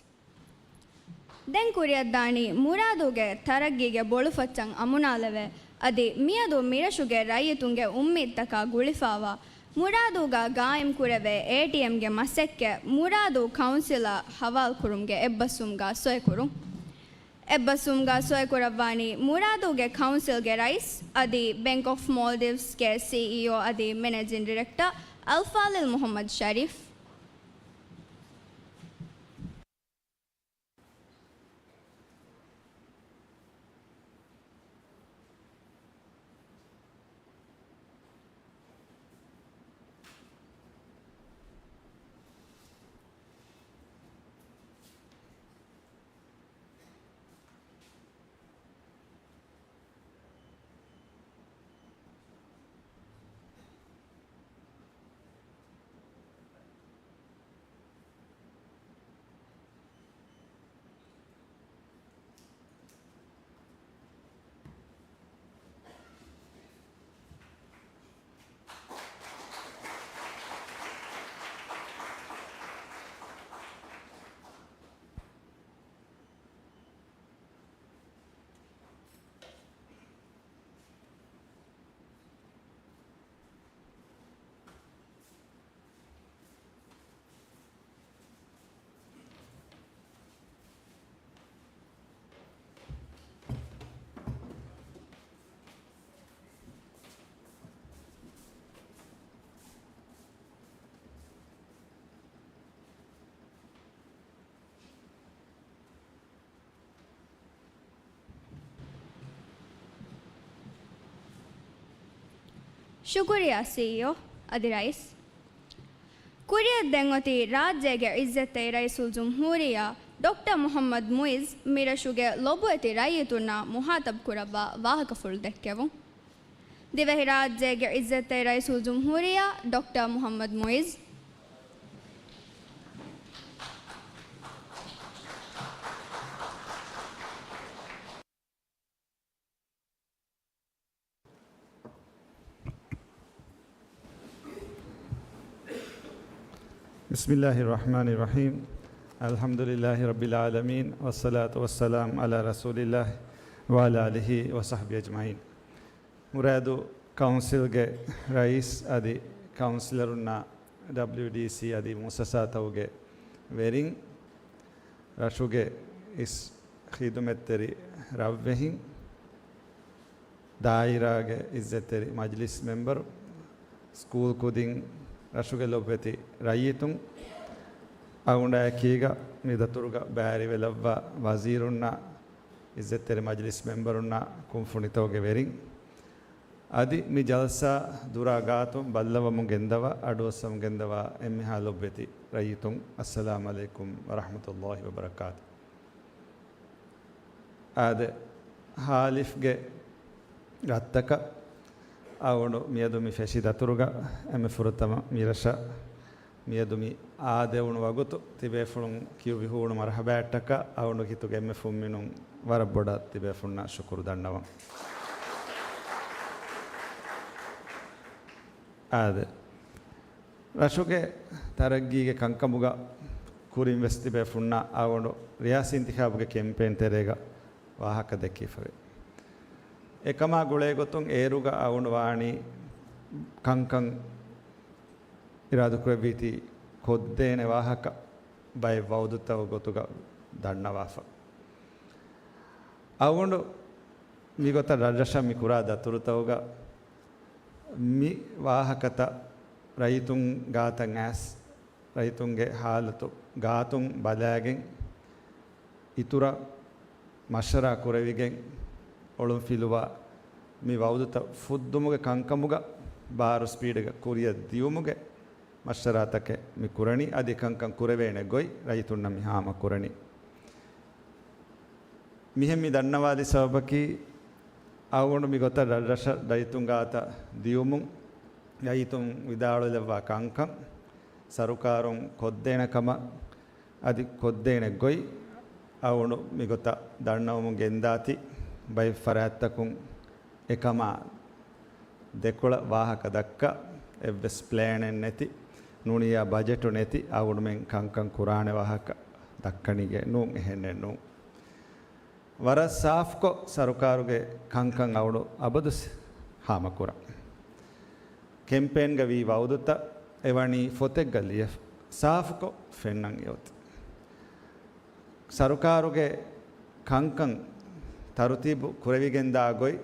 ދެން ކުރިއަށްދާނީ މުރާދުގެ ތަރައްގީގެ ބޮޅުފައްޗަށް އަމުނާލެވޭ، އަދި މިއަދު މިރަށުގެ ރައްޔިތުންގެ އުއްމީދުތަކާ ގުޅިފައިވާ މުރާދުގަ ގާއިމްކުރެވޭ އޭޓީއެމްގެ މަސައްކަތް މުރާދު ކައުންސިލަށް ހަވާލުކުރުމުގެ އެއްބަސްވުމުގަ ސޮއިކުރުން. އެއްބަސްވުމުގަ ސޮއިކުރައްވާނީ މުރާދުގެ ކައުންސިލްގެ ރައީސް އަދި ބެންކް އޮފް މޯލްޑިވްސްގެ ސީއީއޯ އަދި މެނޭޖިން ޑިރެކްޓަރ އަލްފާޟިލް މުޙައްމަދު ޝަރީފް. ޝުކުރިއްޔާ ސީއީއޯ އަދި ރައީސް. ކުރިއަށް ދެން އޮތީ ރާއްޖޭގެ އިއްޒަތްތެރި ރައީސުލްޖުމްހޫރިއްޔާ ޑޮކްޓަރ މުޙައްމަދު މުޢިއްޒު މިރަށުގެ ލޮބުވެތި ރައްޔިތުންނާ މުޚާޠަބު ކުރައްވާ ވާހަކަފުޅު ދެއްކެވުން. ދިވެހިރާއްޖޭގެ އިއްޒަތްތެރި ރައީސުލްޖުމްހޫރިއްޔާ ޑޮކްޓަރ މުޙައްމަދު މުޢިއްޒު. بسم الله الرحمن الرحيم. الحمد لله رب العالمين، والصلاة والسلام على رسول الله وعلى آله وصحبه أجمعين. މުރާދު ކައުންސިލްގެ ރައީސް އަދި ކައުންސިލަރުންނާ، ޑަބްލިޔުޑީސީ އަދި މުއައްސަސާތަކުގެ ވެރިން، ރަށުގެ އިސް ޚިދުމަތްތެރި ރަށްވެހިން، ދާއިރާގެ އިއްޒަތްތެރި މަޖިލިސް މެމްބަރު، ސްކޫލް ކުދިން، ރަށުގެ ލޮބުވެތި ރައްޔިތުން، އަޅުގަނޑާ އެކީގަ މި ދަތުރުގަ ބައިވެރިވެލައްވާ ވަޒީރުންނާ، އިއްޒަތްތެރި މަޖިލިސް މެމްބަރުންނާ، ކުންފުނިތަކުގެ ވެރިން، އަދި މި ޖަލްސާ ދުރާ ގާތުން ބައްލަވަމުން ގެންދަވާ، އަޑުއައްސަމުން ގެންދަވާ އެންމެހާ ލޮބުވެތި ރައްޔިތުން، އައްސަލާމު ޢަލައިކުމް ވަރަޙްމަތުﷲި ވަބަރަކާތު. އާދެ، ހާލިފްގެ ރަށްތަކަށް އަޅުގަނޑު މިއަދު މި ފެށި ދަތުރުގަ އެންމެ ފުރަތަމަ މިރަށަށް މިއަދު މި އާދެވުނު ވަގުތު ތިބޭފުޅުން ކިޔުއްވި ހޫނު މަރުޙަބާއަށްޓަކާ އަޅުގަނޑު ކިތުގެ އެންމެ ފުންމިނުން ވަރަށް ބޮޑަށް ތިބޭފުންނަށް ޝުކުރު ދަންނަވަން. އާދެ، ރަށުގެ ތަރައްގީގެ ކަންކަމުގަ ކުރިން ވެސް ތިބޭފުންނަށް އަޅުގަނޑު ރިޔާސީ އިންތިޚާބުގެ ކެމްޕޭން ތެރޭގަ ވާހަކަ ދެއްކިފަވޭ. އެކަމާ ގުޅޭގޮތުން އޭރުގަ އަޅުގަނޑު ވާނީ ކަންކަން އިރާދަކުރެއްވީތީ ކޮށްދޭނެ ވާހަކަ ބައެއް ވައުދުތައް ގޮތުގަ ދަންނަވާފަ. އަޅުގަނޑު މިގޮތަށް ރަށްރަށަށް މި ކުރާ ދަތުރުތަކުގަ މި ވާހަކަތައް ރައްޔިތުން ގާތަށް އައިސް، ރައްޔިތުންގެ ހާލަތު ގާތުން ބަލާގެން، އިތުރަށް މަޝްވަރާ ކުރެވިގެން އޮޅުންފިލުވާ މި ވައުދުތައް ފުއްދުމުގެ ކަންކަމުގަ ބާރު ސްޕީޑްގަ ކުރިއަށް ދިޔުމުގެ މަޝްވަރާތަކެއް މި ކުރަނީ، އަދި ކަންކަން ކުރެވޭނެ ގޮތް ރައްޔިތުންނަށް މި ހާމަ ކުރަނީ. މިހެން މި ދަންނަވާލި ސަބަބަކީ، އަޅުގަނޑު މިގޮތަށް ރަށްރަށަށް ރައްޔިތުން ގާތަށް ދިޔުމުން، ރައްޔިތުން ވިދާޅުވެލައްވާ ކަންކަން ސަރުކާރުން ކޮށްދޭނެ ކަމަށް އަދި ކޮށްދޭނެ ގޮތް އަޅުގަނޑު މިގޮތަށް ދަންނަވަމުން ގެންދާތީ، ބައެއް ފަރާތްތަކުން އެކަމާ ދެކޮޅަށް ވާހަކަ ދައްކާ، އެއްވެސް ޕްލޭނެއް ނެތި، ނޫނިއްޔާ ބަޖެޓު ނެތި އަޅުގަނޑުމެން ކަންކަން ކުރާނެ ވާހަކަ ދައްކަނީގެ ނޫން، އެހެނެއް ނޫން. ވަރަށް ސާފުކޮށް ސަރުކާރުގެ ކަންކަން އަޅުގަނޑު އަބަދު ހާމަކުރަން. ކެމްޕޭންގަ ވީ ވައުދުތައް އެވަނީ ފޮތެއްގަ ލިޔެފަ، ސާފުކޮށް ފެންނަން އެއޮތީ. ސަރުކާރުގެ ކަންކަން ތަރުތީބު ކުރެވިގެންދާ ގޮތް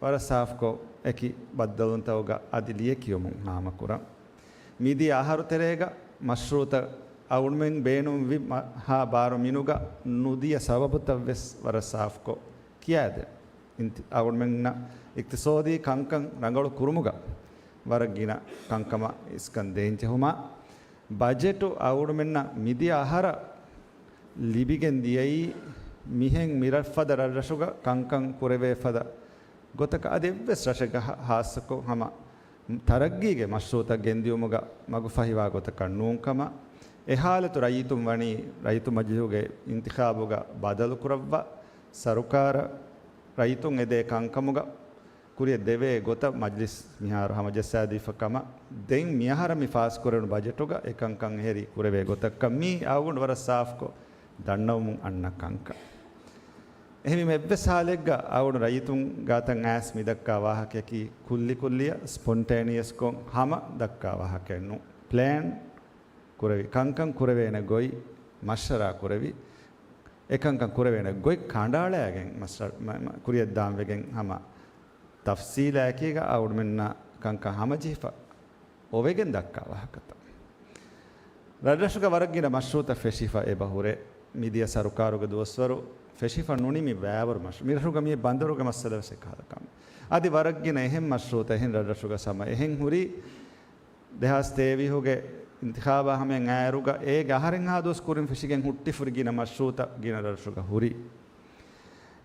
ވަރަށް ސާފުކޮށް، އެކި ބައްދަލުވުންތަކުގަ އަދި ލިޔެކިޔުމުން ހާމަކުރަން. މިދިޔަ އަހަރު ތެރޭގަ މަޝްރޫއުތައް އަޅުގަނޑުމެން ބޭނުންވި މަ-، ހާ ބާރު މިނުގަ ނުދިޔަ ސަބަބުތައްވެސް ވަރަށް ސާފުކޮށް ކިޔާދޭން. އިންތި-، އަޅުގަނޑުމެންނަށް އިޤްތިޞާދީ ކަންކަން ރަނގަޅު ކުރުމުގަ ވަރަށް ގިނަ ކަންކަމަށް އިސްކަން ދޭންޖެހުމާ، ބަޖެޓު އަޅުގަނޑުމެންނަށް މިދިޔަ އަހަރަށް ލިބިގެން ދިޔައީ، މިހެން މިރަށްފަދަ ރަށްރަށުގަ ކަންކަން ކުރެވޭ ފަދަ ގޮތަކަށް އަދި އެއްވެސް ރަށެއްގަ ހާ-، ހާއްސަކޮށް ހަމަ ތަރައްގީގެ މަޝްރޫއުތައް ގެންދިއުމުގަ މަގުފަހިވާ ގޮތަކަށް ނޫންކަމަށް، އެ ހާލަތު ރައްޔިތުން ވަނީ ރައްޔިތު މަޖިލީހުގެ އިންތިޚާބުގަ ބަދަލުކުރައްވާ، ސަރުކާރަށް ރައްޔިތުން އެދޭ ކަންކަމުގަ ކުރިއަށް ދެވޭ ގޮތަށް މަޖިލިސް މިހާރު ހަމަޖައްސާދީފަ ކަމަށް، ދެން މިއަހަރަށް މި ފާސްކުރެވުނު ބަޖެޓުގަ އެކަންކަން އެހެރީ ކުރެވޭ ގޮތަކަށް މީ އަޅުގަނޑު ވަރަށް ސާފުކޮށް ދަންނަވަމުން އަންނަ ކަންކަން. އެހެންވީމަ އެއްވެސް ހާލެއްގަ އަޅުގަނޑު ރައްޔިތުން ގާތަށް އައިސް މިދައްކާ ވާހަކަޔަކީ ކުއްލިކުއްލިއަށް ސްޕޮންޓޭނިއަސްކޮށް ހަމަ ދައްކާ ވާހަކައެއް ނޫން. ޕްލޭން ކުރެވި، ކަންކަން ކުރެވޭނެ ގޮތް މަޝްވަރާ ކުރެވި، އެކަންކަން ކުރެވޭނެ ގޮތް ކަނޑައަޅައިގެން މަސް-، މަ-، މަ-، ކުރިއަށްދާން ވެގެން ހަމަ ތަފްސީލާއެކީގަ އަޅުގަނޑުމެންނަށް ކަންކަން ހަމަޖެހިފަ އޮވެގެން ދައްކާ ވާހަކަތައް. ރަށްރަށުގަ ވަރަށް ގިނަ މަޝްރޫއުތައް ފެށިފަ އެބަ ހުރޭ. މިދިޔަ ސަރުކާރުގެ ދުވަސްވަރު ފެށިފަ ނުނިމި ބައިވަރު މަޝްރޫއު. މިރަށުގަ މި ބަނދަރުގެ މައްސަލަ ވެސް އެކަހަލަ ކަމެއް. އަދި ވަރަށް ގިނަ އެހެން މަޝްރޫޢުތައް އެހެން ރަށްރަށުގަ ހަމަ އެހެން ހުރި، ދެހާސް ތޭވީހުގެ އިންތިޚާބާ ހަމަޔަށް އައިއިރުގަ އޭގެ އަހަރެއްހާ ދުވަސް ކުރިން ފެށިގެން ހުއްޓިފުރި ގިނަ މަޝްރޫޢުތައް ގިނަ ރަށްރަށުގަ ހުރި.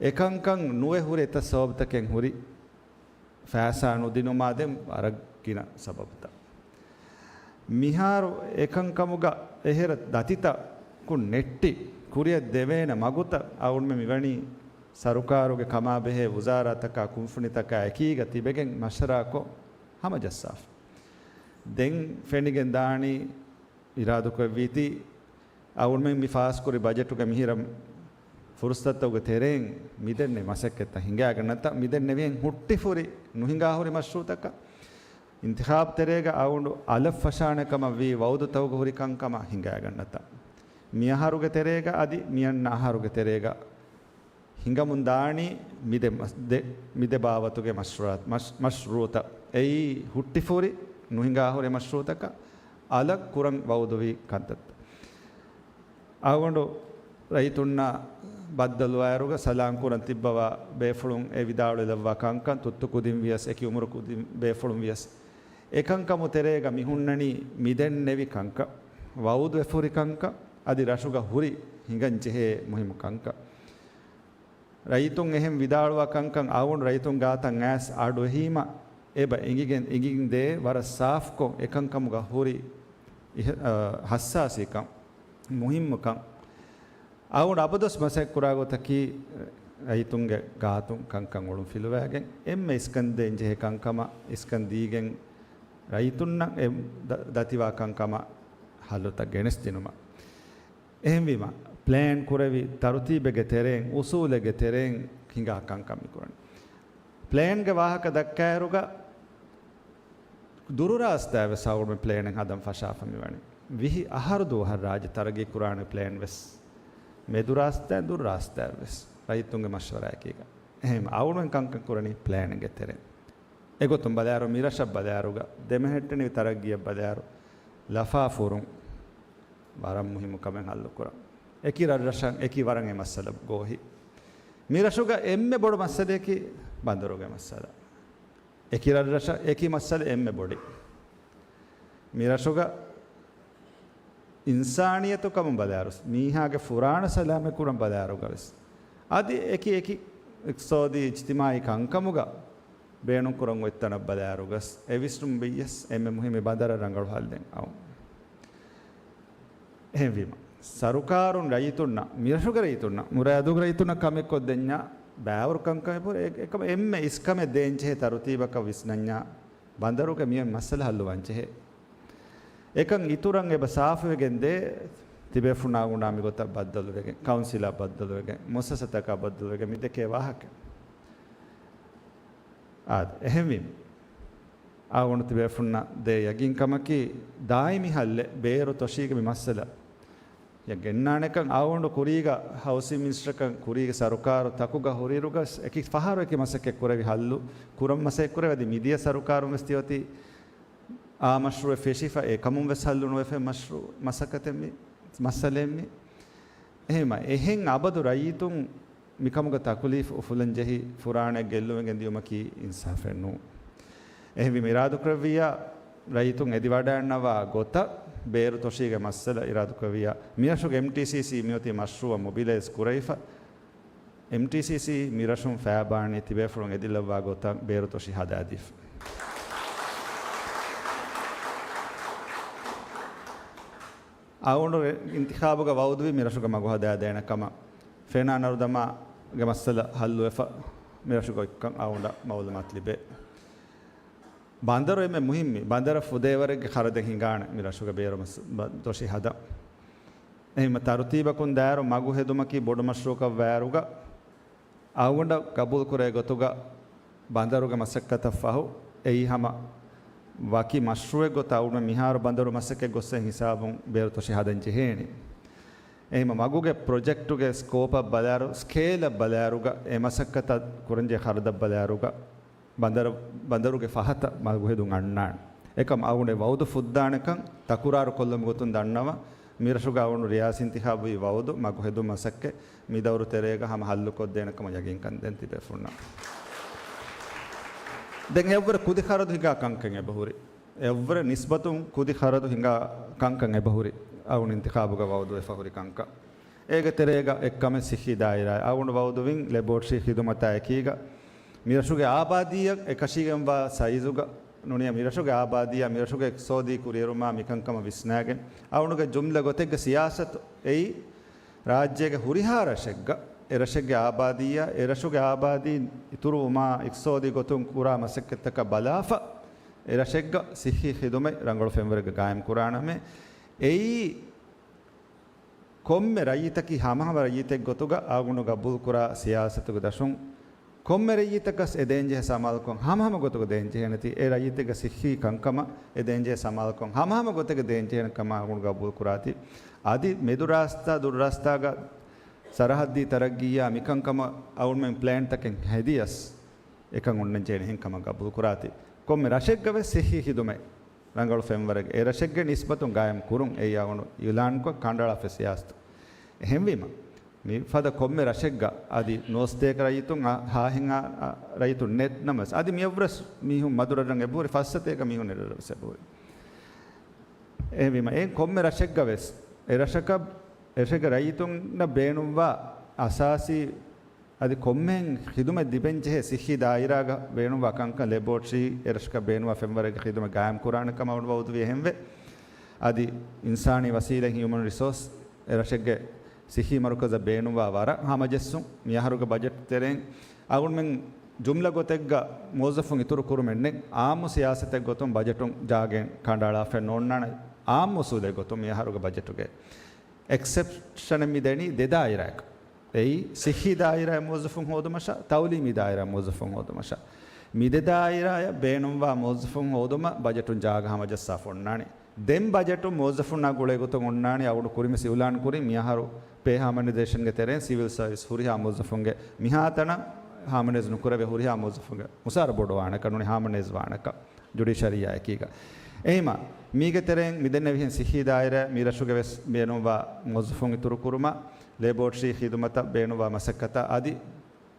އެކަންކަން ނުވެ ހުރި އެތައް ސަބަބުތަކެއް ހުރި. ފައިސާ ނުދިނުމާ ދެން ވަރަށް ގިނަ ސަބަބުތައް. މިހާރު އެކަންކަމުގަ އެހެރަ ދަތިތަކުން ނެއްޓި ކުރިއަށް ދެވޭނެ މަގުތައް އަޅުގަނޑުމެން މިވަނީ ސަރުކާރުގެ ކަމާބެހޭ ވުޒާރާތަކާ ކުންފުނިތަކާ އެކީގަ ތިބެގެން މަޝްވަރާކޮށް ހަމަޖައްސާފަ. ދެން ފެނިގެން ދާނީ އިރާދަކުރެއްވީތީ، އަޅުގަނޑުމެން މި ފާސްކުރި ބަޖެޓުގެ މިހިރަ ފުރުސަތުގެ ތެރެއިން މިދެންނެވި މަސައްކަތްތައް ހިނގާގަންނަތަ، މިދެންނެވިހެން ހުއްޓިފުރި ނުހިނގާހުރި މަޝްރޫޢުތަކަށް އިންތިޚާބު ތެރޭގަ އަޅުގަނޑު އަލަށް ފަށާނެ ކަމަށް ވީ ވައުދުތަކުގަ ހުރި ކަންކަމަށް ހިނގާގަންނަތަ، މި އަހަރުގެ ތެރޭގަ އަދި މިއަންނަ އަހަރުގެ ތެރޭގަ ހިނގަމުން ދާނީ މިދެ މަސް-، ދެ-، މިދެ ބާވަތުގެ މަޝްރޫޢަ-، މަޝް-، މަޝްރޫޢުތައް. އެއީ ހުއްޓިފުރި ނުހިނގާހުރި މަޝްރޫޢުތަކަށް އަލަށް ކުރަން ވައުދުވި ކަންތައްތައް. އަޅުގަނޑު ރައްޔިތުންނާ ބައްދަލުވާއިރުގަ ސަލާން ކުރަން ތިއްބަވާ ބޭފުޅުން އެ ވިދާޅުވެލައްވާ ކަންކަން ތުއްތު ކުދިން ވިޔަސް އެކި އުމުރު ކުދިން ބޭފުޅުން ވިޔަސް އެކަންކަމު ތެރޭގަ މި ހުންނަނީ މިދެންނެވި ކަންކަން، ވައުދުވެފުރި ކަންކަން، އަދި ރަށުގަ ހުރި ހިނގަން ޖެހޭ މުހިއްމު ކަންކަން. ރައްޔިތުން އެހެން ވިދާޅުވާ ކަންކަން އަޅުގަނޑު ރައްޔިތުން ގާތަށް އައިސް އަޑުއެހީމަ އެބަ އެނގިގެން، އެނގިގެން ދޭ ވަރަށް ސާފްކޮށް އެކަންކަމުގަ ހުރި އިހ-، އަ، ހައްސާސީކަން، މުހިއްމުކަން. އަޅުގަނޑު އަބަދުވެސް މަސައްކަތް ކުރާ ގޮތަކީ ރައްޔިތުންގެ ގާތުން ކަންކަން އޮޅުން ފިލުވައިގެން، އެންމެ އިސްކަން ދޭން ޖެހޭ ކަންކަމަށް އިސްކަން ދީގެން ރައްޔިތުންނަށް އެ ދަ-، ދަތިވާ ކަންކަމަށް ހައްލުތައް ގެނެސްދިނުމަށް. އެހެންވީމަ، ޕްލޭން ކުރެވި ތަރުތީބެއްގެ ތެރެއިން، އުސޫލެއްގެ ތެރެއިން ހިނގާ ކަންކަން މިކުރަނީ. ޕްލޭންގެ ވާހަކަ ދައްކާއިރުގަ، ދުރުރާސްތާވެސް އަޅުގަނޑުމެން ޕްލޭނެއް ހަދަން ފަށާފަ މިވަނީ. ވިހި އަހަރު ދުވަހަށް ރާއްޖެ ތަރައްގީ ކުރާނެ ޕްލޭން ވެސް. މެދުރާސްތާ، ދުރުރާސްތާ ވެސް. ރައްޔިތުންގެ މަޝްވަރާއެކީގަ. އެހެން އަޅުގަނޑުމެން ކަންކަން ކުރަނީ ޕްލޭނެއްގެ ތެރެއިން. އެގޮތުން ބަލާއިރު، މިރަށަށް ބަލާއިރުގަ، ދެމެހެއްޓެނިވި ތަރައްގީއަށް ބަލާއިރު، ލަފާފުރުން ވަރަށް މުހިއްމު ކަމެއް ހައްލުކުރަން. އެކި ރަށްރަށަށް އެކި ވަރަށް އެ މައްސަލަ ގޯހި. މިރަށުގަ އެންމެ ބޮޑު މައްސަލަޔަކީ ބަނދަރުގެ މައްސަލަ. އެކި ރަށްރަށަށް އެކި މައްސަލަ އެންމެ ބޮޑި. މިރަށުގަ އިންސާނިއްޔަތު ކަމުން ބަލާއިރު، މީހާގެ ފުރާނަ ސަލާމަތް ކުރަން ބަލާއިރުގަވެސް، އަދި އެކި އެކި އިޤްތިޞާދީ އިޖްތިމާޢީ ކަންކަމުގަ ބޭނުން ކުރަން އޮތް ތަނަށް ބަލާއިރުގަސް، އެ ވިސްނުން ވިޔަސް އެންމެ މުހިއްމީ ބަނދަރަށް ރަނގަޅު ހައްލެއް އައުން. އެހެންވީމަ، ސަރުކާރުން ރައްޔިތުންނަށް، މިރަށުގެ ރައްޔިތުންނަށް، މުރާދުގެ ރައްޔިތުންނަށް ކަމެއް ކޮށްދެންޏާ، ބާވަރު ކަންކަމެއް ހުރެ، އެ-، އެކަމަ އެންމެ އިސްކަމެއް ދޭންޖެހޭ ތަރުތީބަކަށް ވިސްނަންޏާ، ބަނދަރުގެ މި މައްސަލަ ހައްލުވާން ޖެހޭ. އެކަން އިތުރަށް އެބަ ސާފުވެގެން ދޭ، ތިބޭފުޅުންނާ ގުނާ މިގޮތަށް ބައްދަލުވެގެން، ކައުންސިލާ ބައްދަލުވެގެން، މުއައްސަސާތަކާ ބައްދަލުވެގެން މި ދެކޭ ވާހަކަ. އާދެ، އެހެންވީމަ، އަޅުގަނޑު ތިބޭފުޅުންނަށް ދޭ ޔަގީންކަމަކީ، ދާއިމީ ހައްލެއް ބޭރު ތޮށީގެ މި މައްސަލަ ޔަށް ގެންނާނެކަން. އަޅުގަނޑު ކުރީގަ ހައުސިން މިނިސްޓަރކަން ކުރީގެ ސަރުކާރު ތަކުގަ ހުރިއިރުގަސް އެކި ފަހަރު އެކި މަސައްކަތް ކުރެވި ހައްލު ކުރަން މަސައްކަތް ކުރެވި. އަދި މިދިޔަ ސަރުކާރުން ވެސް ތިއޮތީ އާ މަޝްރޫއެއް ފެށިފަ، އެކަމުން ވެސް ހައްލު ނުވެފަ މަޝްރޫ-، މަސައްކަތެއް މި، މައްސަލައެއް މި. އެހެންވީމަ، އެހެން އަބަދު ރައްޔިތުން މިކަމުގަ ތަކުލީފު އުފުލަން ޖެހި ފުރާނައެއް ގެއްލުވެގެން ދިޔުމަކީ އިންސާފެއް ނޫން. އެހެންވީމަ، އިރާދަކުރެއްވިއްޔާ ރައްޔިތުން އެދިވަޑައިގަންނަވާ ގޮތަށް ބޭރު ތޮށީގެ މައްސަލަ އިރާދަކުރެއްވިއްޔާ، މިރަށުގެ އެމްޓީސީސީ މިއޮތީ މަޝްރޫއަށް މޮބިލައިޒް ކުރެވިފަ، އެމްޓީސީސީ މިރަށުން ފައިބާނީ ތިބޭފުޅުން އެދިލައްވާ ގޮތަށް ބޭރު ތޮށި ހަދާދީފަ. އަޅުގަނޑު އިންތިޚާބުގަ ވައުދުވީ މިރަށުގަ މަގު ހަދާދޭނެ ކަމަށް. ފެނާ ނަރުދަމާގެ މައްސަލަ ހައްލުވެފަ މިރަށުގަ އޮތްކަން އަޅުގަނޑަށް މައުލޫމާތު ލިބޭ. ބަނދަރު އެންމެ މުހިއްމީ. ބަނދަރަށް ފުދޭވަރެއްގެ ޚަރަދެއް ހިނގާނެ މިރަށުގަ ބޭރު މަސް-، ބަ-، ތޮށި ހަދަން. އެހެންވީމަ، ތަރުތީބަކުން ދާއިރު މަގު ހެދުމަކީ ބޮޑު މަޝްރޫޢަކަށް ވާއިރުގަ، އަޅުގަނޑަށް ގަބޫލު ކުރޭ ގޮތުގަ ބަނދަރުގެ މަސައްކަތަށް ފަހު، އެއީ ހަމަ ވަކި މަޝްރޫޢެއް ގޮތަށް އަޅުގަނޑު މިހާރު ބަނދަރު މަސައްކަތް ގޮއްސަ ހިސާބުން ބޭރު ތޮށި ހަދަން ޖެހޭނީ. އެހެންވީމަ، މަގުގެ ޕްރޮޖެކްޓުގެ ސްކޯޕަށް ބަލާއިރު، ސްކޭލަށް ބަލާއިރުގަ، އެ މަސައްކަތަށް ކުރަންޖެހޭ ޚަރަދަށް ބަލާއިރުގަ، ބަނދަރު، ބަނދަރުގެ ފަހަތަށް މަގު ހެދުން އަންނާނެ. އެކަމް އަޅުގަނޑު ވައުދު ފުއްދާނެކަން ތަކުރާރު ކޮށްލުމުގެ ގޮތުން ދަންނަވަން، މިރަށުގަ އަޅުގަނޑު ރިޔާސީ އިންތިޚާބުވި ވައުދު މަގު ހެދުން މަސައްކަތް މި ދައުރު ތެރޭގަ ހަމަ ހައްލުކޮށްދޭނެ ކަމަށް ޔަގީންކަން ދޭން ތިބޭފުޅުންނަށް. ދެން އެއަށްވުރެ ކުދި ޚަރަދު ހިނގާ ކަންކަން އެބަހުރި. އެއަށްވުރެ ނިސްބަތުން ކުދި ޚަރަދު ހިނގާ ކަންކަން އެބަހުރި. އަޅުގަނޑު އިންތިޚާބުގަ ވައުދުވެފަ ހުރި ކަންކަން. އޭގެ ތެރޭގަ އެއްކަމެއް ސިއްހީ ދާއިރާ. އަޅުގަނޑު ވައުދުވިން ލެބޯޓްރީ ޚިދުމަތާ އެކީގަ މިރަށުގެ އާބާދީއަށް އެކަށީގެންވާ ސައިޒުގަ ނޫނީ މިރަށުގެ އާބާދީއާ މިރަށުގެ އިޤްތިޞާދީ ކުރިއެރުމާ މިކަންކަމަށް ވިސްނާގެން އަޅުގަނޑުގެ ޖުމްލަ ގޮތެއްގެ ސިޔާސަތު އެއީ ރާއްޖޭގެ ހުރިހާ ރަށެއްގަ، އެ ރަށެއްގެ އާބާދީއާ، އެ ރަށުގެ އާބާދީ އިތުރުވުމާ އިޤްތިޞާދީ ގޮތުން ކުރާ މަސައްކަތްތަކަށް ބަލާފަ، އެ ރަށެއްގަ ސިއްހީ ޚިދުމަތް ރަނގަޅު ފެންވަރެއްގަ ގާއިމް ކުރާނަމޭ. އެއީ ކޮންމެ ރައްޔިތަކީ ހަމަހަމަ ރައްޔިތެއް ގޮތުގަ އަޅުގަނޑު ގަބޫލުކުރާ ސިޔާސަތުގެ ދަށުން، ކޮންމެ ރައްޔިތަކަސް އެ ދޭންޖެހޭ ސަމާލުކޮށް ހަމަހަމަ ގޮތުގަ ދޭންޖެހޭނެތީ، އެ ރައްޔިތެއްގެ ސިއްހީ ކަންކަމަށް އެ ދޭންޖެހޭ ސަމާލުކޮށް ހަމަހަމަ ގޮތެއްގަ ދޭންޖެހޭނެ ކަމަށް އަޅުގަނޑު ގަބޫލުކުރާތީ. އަދި މެދު ރާސްތާ ދުރު ރާސްތާގަ ސަރަހައްދީ ތަރައްގީއާ މިކަންކަމަށް އަޅުގަނޑުމެން ޕްލޭންތަކެއް ހެދިޔަސް، އެކަން އޮންނަން ޖެހޭނެ ހެން ކަމަށް ގަބޫލުކުރާތީ. ކޮންމެ ރަށެއްގަވެސް ސިއްހީ ޚިދުމަތް ރަނގަޅު ފެންވަރެއް އެ ރަށެއްގެ ނިސްބަތުން ގާއިމް ކުރުން އެއީ އަޅުގަނޑު އިޢުލާންކޮށް ކަނޑައަޅާފަ ސިޔާސަތު. އެހެންވީމަ، މި ފަދަ ކޮންމެ ރަށެއްގަ އަދި ނުވަސަތޭކަ ރައްޔިތުން އަ، ހާހެއްހާ ރައްޔިތުން ނެތް ނަމަވެސް، އަދި މިއަށްވުރެސް މީހުން މަދުރަށް އެބަހުރި، ފައްސަތޭކަ މީހުން އެރަށްވެސް އެބަހުރި. އެހެންވީމަ، އެ ކޮންމެ ރަށެއްގަވެސް އެ ރަށަކަށް، އެ ރަށެއްގެ ރައްޔިތުންނަށް ބޭނުންވާ އަސާސީ އަދި ކޮންމެހެން ޚިދުމަތް ލިބެންޖެހޭ ސިއްހީ ދާއިރާގަ ބޭނުންވާ ކަންކަން ލެބޯޓްރީ، އެރަށަކަށް ބޭނުންވާ ފެންވަރެއްގެ ޚިދުމަތް ގާއިމް ކުރާނެ ކަމަށް އަޅުގަނޑު ވައުދުވި އެހެންވެ. އަދި އިންސާނީ ވަސީލަތް، ހިއުމަން ރިސޯސް، އެރަށެއްގެ ސިއްހީ މަރުކަޒަށް ބޭނުންވާ ވަރަށް ހަމަޖެއްސުން. މިއަހަރުގެ ބަޖެޓް ތެރެއިން އަޅުގަނޑުމެން ޖުމްލަ ގޮތެއްގަ މުވައްޒަފުން އިތުރު ކުރުމެއް ނެތް. އާއްމު ސިޔާސަތެއް ގޮތުން ބަޖެޓުން ޖާގައެއް ކަނޑައަޅާފައެއް ނޯންނާނެ. އާއްމު އުސޫލެއް ގޮތުން މިއަހަރުގެ ބަޖެޓުގެ އެކްސެޕްޝަނެއް މި ދެނީ ދެ ދާއިރާއަކަށް. އެއީ، ސިއްހީ ދާއިރާއަށް މުވައްޒަފުން ހޯދުމަށާ، ތައުލީމީ ދާއިރާއަށް މުވައްޒަފުން ހޯދުމަށާ. މި ދެ ދާއިރާއަށް ބޭނުންވާ މުވައްޒަފުން ހޯދުމަށް ބަޖެޓުން ޖާގަ ހަމަޖައްސާފަ އޮންނާނެ. ދެން ބަޖެޓުން މުވައްޒަފުންނާ ގުޅޭ ގޮތުން އޮންނާނެ އަޅުގަނޑު ކުރިންވެސް އިޢުލާން ކުރިން މިއަހަރު ޕޭ ހާމަނައިޒޭޝަންގެ ތެރެއިން ސިވިލް ސަރވިސް ހުރިހާ މުވައްޒަފުންގެ މިހާތަނަށް ހާމަނައިޒް ނުކުރެވޭ ހުރިހާ މުވައްޒަފުންގެ މުސާރަ ބޮޑުވާނެކަން ނޫނީ ހާމަނައިޒް ވާނެކަން. ޖުޑިޝަރީއާ އެކީގަ. އެހިމަ، މީގެ ތެރެއިން މިދެންނެވިހެން ސިއްހީ ދާއިރާ މިރަށުގެ ވެސް ބޭނުންވާ މުވައްޒަފުން އިތުރުކުރުމަށް، ލެބޯޓްރީ ޚިދުމަތަށް ބޭނުންވާ މަސައްކަތަށް އަދި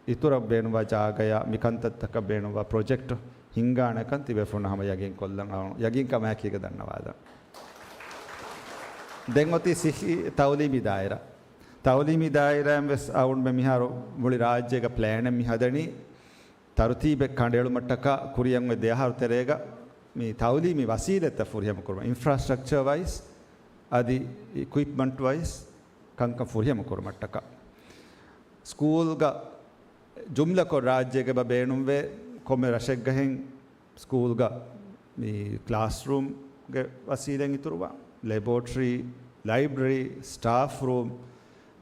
އިތުރަށް ބޭނުންވާ ޖާގަޔާ މިކަންތައްތަކަށް ބޭނުންވާ ޕްރޮޖެކްޓް ހިންގާނެކަން ތިބޭފުޅުންނަށް ހަމަ ޔަގީން ކޮށްލަން އަޅު ޔަގީންކަމާއެކީގަ ދަންނަވާލަން. ދެން އޮތީ ސިއްހީ ތައުލީމީ ދާއިރާ. ތައުލީމީ ދާއިރާއިން ވެސް އަޅުގަނޑުމެން މިހާރު މުޅި ރާއްޖޭގަ ޕްލޭނެއް މި ހަދަނީ. ތަރުތީބެއް ކަނޑައެޅުމަށްޓަކާ ކުރިއަށް އޮތް ދެ އަހަރު ތެރޭގަ މި ތައުލީމީ ވަސީލަތްތައް ފުރިހަމަކުރުމަށް، އިންފްރާސްޓްރަކްޗަރ ވައިސް އަދި އިކުއިޕްމަންޓް ވައިސް ކަންކަން ފުރިހަމަކުރުމަށްޓަކާ. ސްކޫލްގަ ޖުމްލަކޮށް ރާއްޖޭގަ ބޭނުންވޭ ކޮންމެ ރަށެއްގަހެން ސްކޫލްގަ މި ކްލާސްރޫމްގެ ވަސީލަތް އިތުރުވާ، ލެބޯޓްރީ، ލައިބްރަރީ، ސްޓާފް ރޫމް،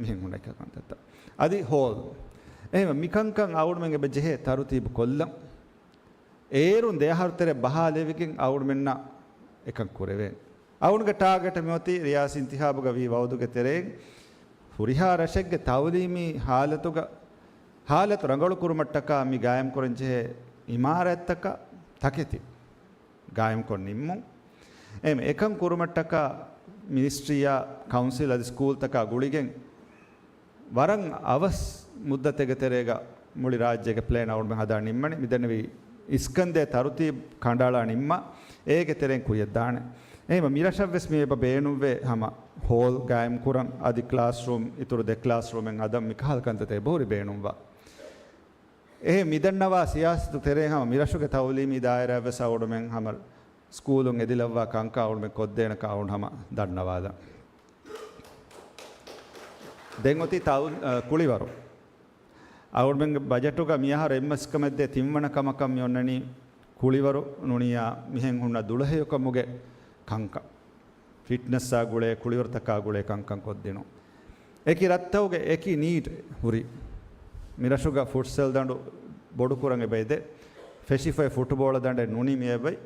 މިހެން ހުންނަ ކަންތައްތައް. އަދި ހޯލް. އެހެންވެ، މިކަންކަން އަޅުގަނޑުމެން އެބަ ޖެހޭ ތަރުތީބު ކޮށްލަން. އޭރުން ދެ އަހަރު ތެރެ ބަހާލެވިގެން އަޅުގަނޑުމެންނަށް އެކަން ކުރެވޭނެ. އަޅުގަނޑުގެ ޓާގެޓް މިއޮތީ ރިޔާސީ އިންތިހާބުގަ ވީ ވައުދުގެ ތެރެއިން ހުރިހާ ރަށެއްގެ ތައުލީމީ ހާލަތުގަ، ހާލަތު ރަނގަޅު ކުރުމަށްޓަކާ މި ގާއިމް ކުރަން ޖެހޭ އިމާރާތްތަކަށް ތަކެތި ގާއިމްކޮށް ނިންމުން. އެހެން އެކަން ކުރުމަށްޓަކާ މިނިސްޓްރީއާ ކައުންސިލް އަދި ސްކޫލްތަކާ ގުޅިގެން ވަރަށް އަވަސް މުއްދަތެއްގެ ތެރޭގަ މުޅި ރާއްޖޭގެ ޕްލޭން އަޅުގަނޑުމެން ހަދާ ނިންމަނީ. މިދެންނެވި އިސްކަންދޭ ތަރުތީބު ކަނޑައަޅާ ނިންމާ، އޭގެ ތެރެއިން ކުރިއަށްދާނެ. އެހެންވެ، މިރަށަށްވެސް މި އެބަ ބޭނުންވޭ ހަމަ ހޯލް ގާއިމް ކުރަން، އަދި ކްލާސްރޫމް، އިތުރު ދެ ކްލާސްރޫމެއް ހަދަން، މިކަހަލަ ކަންތައްތައް އެބަހުރި ބޭނުންވާ. އެހެން މިދަންނަވާ ސިޔާސަތު ތެރޭ ހަމަ މިރަށުގެ ތައުލީމީ ދާއިރާއަށްވެސް އަޅުގަނޑުމެން ހަމަ ސްކޫލުން އެދިލައްވާ ކަންކަން އަޅުގަނޑުމެން ކޮށްދޭނެކަން އަޅުގަނޑު ހަމަ ދަންނަވާލަން. ދެން އޮތީ ތައު-، އަ، ކުޅިވަރު. އަޅުގަނޑުމެންގެ ބަޖެޓުގަ މިއަހަރު އެއްމަސްކަމެއްދޭ ތިންވަނަ ކަމަކަށް މި އޮންނަނީ ކުޅިވަރު ނޫނިއްޔާ މިހެން ހުންނަ ދުޅަހެޔޮކަމުގެ ކަންކަން. ފިޓްނަސްއާ ގުޅޭ، ކުޅިވަރުތަކާ ގުޅޭ ކަންކަން ކޮށްދިނުން. އެކި ރަށްތަކުގެ އެކި ނީޑް ހުރި. މިރަށުގަ ފުޓްސަލް ދަނޑު ބޮޑުކުރަން އެބައިދޭ. ފެށިފައި ފުޓުބޯޅަ ދަނޑެއް ނޫނީ މިއެބައި.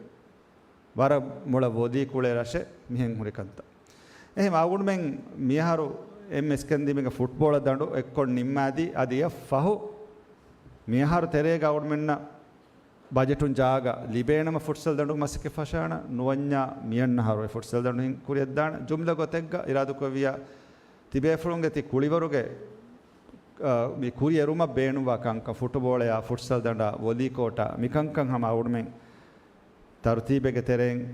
ވަރަށް މޮޅަށް ވޮލީ ކުޅޭ ރަށެއް މިހެން ހުރި ކަންތައް. އެހެން އަޅުގަނޑުމެން މިއަހަރު އެން އެސް ކެންދިމިގެ ފުޓްބޯޅަ ދަނޑު އެއްކޮށް ނިންމާދީ، އަދި އެއަށް ފަހު މިއަހަރު ތެރޭގަ އަޅުގަނޑުމެންނަށް ބަޖެޓުން ޖާގަ ލިބޭނަމަ ފުޓްސަލް ދަނޑުގެ މަސައްކަތް ފަށާނަ، ނުވަންޏާ މިއަންނަ އަހަރު އެ ފުޓްސަލް ދަނޑު ހިން ކުރިއަށްދާނަ. ޖުމްލަ ގޮތެއްގަ އިރާދަކުރެއްވިޔާ ތިބޭފުޅުންގެ ތި ކުޅިވަރުގެ އަ، މި ކުރިއެރުމަށް ބޭނުންވާ ކަންކަން، ފުޓުބޯޅަޔާ، ފުޓްސަލް ދަނޑާ، ވޮލީ ކޯޓާ، މިކަންކަން ހަމަ އަޅުގަނޑުމެން ތަރުތީބެއްގެ ތެރެއިން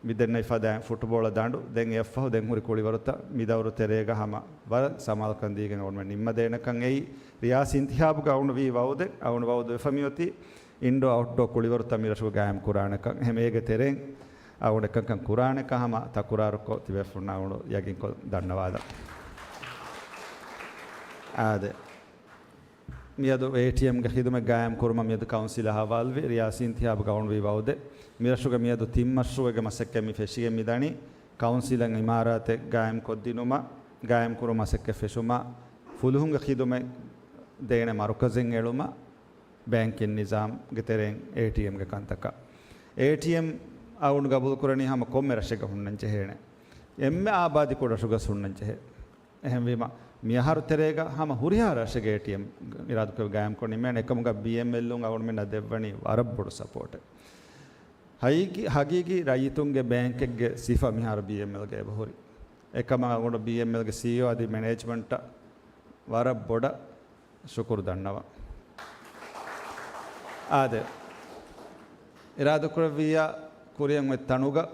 މި ދެންނެވި ފަދައިން ފުޓުބޯޅަ ދަނޑު ދެން އެއްފަހު ދެން ހުރި ކުޅިވަރުތައް މި ދައުރު ތެރޭގަ ހަމަ ވަރަށް ސަމާލުކަން ދީގެން އަޅުގަނޑުމެން ނިންމަދޭނެކަން އެއީ. ރިޔާސީ އިންތިހާބުގަ އަޅުގަނޑު ވީ ވައުދެއް، އަޅުގަނޑު ވައުދު ވެފަ މިއޮތީ އިންޑޯ އައުޓްޑޯ ކުޅިވަރުތައް މި ރަށުގަ ގާއިމް ކުރާނެކަން. އެހެން އޭގެ ތެރެއިން އަޅުގަނޑު އެކަންކަން ކުރާނެކަން ހަމަ ތަކުރާރުކޮށް ތިބޭފުޅުންނަށް އަޅުގަނޑު ޔަގީންކޮށް ދަންނަވާލަން. އާދެ. މިއަދު އޭޓީއެމްގެ ޚިދުމަތް ގާއިމް ކުރުމަށް މިއަދު ކައުންސިލަށް ހަވާލުވި ރިޔާސީ އިންތިހާބުގަ އަޅުގަނޑު ވީ ވައުދެއް. މި ރަށުގަ މިއަދު ތިން މަޝްރޫއެއްގެ މަސައްކަތް މި ފެށިގެން މި ދަނީ. ކައުންސިލަށް އިމާރާތެއް ގާއިމްކޮށްދިނުމަށް، ގާއިމްކުރުމަށް މަސައްކަތް ފެށުމަށް، ފުލުހުންގެ ޚިދުމަތް ދޭނެ މަރުކަޒެއް އެޅުމަށް، ބޭންކިން ނިޒާމްގެ ތެރެއިން އޭޓީއެމްގެ ކަންތަކަށް. އޭޓީއެމް އަޅުގަނޑު ގަބޫލުކުރަނީ ހަމަ ކޮންމެ ރަށެއްގަ ހުންނަން ޖެހޭނެ. އެންމެ އާބާދީ ކުޑަ ރަށުގަ ހުންނަން ޖެހޭ. އެހެންވީމަ، މިއަހަރު ތެރޭގަ ހަމަ ހުރިހާ ރަށެއްގެ އޭޓީއެމް އިރާދަކުރެއްވި ގާއިމްކޮށް ނިންމޭނެ. އެކަމުގަ ބީއެމްއެލުން އަޅުގަނޑުމެންނަށް ދެއްވަނީ ވަރަށް ބޮޑު ސަޕޯޓެއް. ހަގީގީ، ހަގީގީ ރައްޔިތުންގެ ބޭންކެއްގެ ސިފަ މިހާރު ބީއެމްއެލްގަ އެބަހުރި. އެކަމަށް އަޅުގަނޑު ބީއެމްއެލްގެ ސީއީއޯ އަދި މެނޭޖްމަންޓަށް ވަރަށް ބޮޑަށް ޝުކުރު ދަންނަވަން. އާދެ، އިރާދަކުރެއްވިއްޔާ ކުރިއަށް އޮތް ތަނުގަ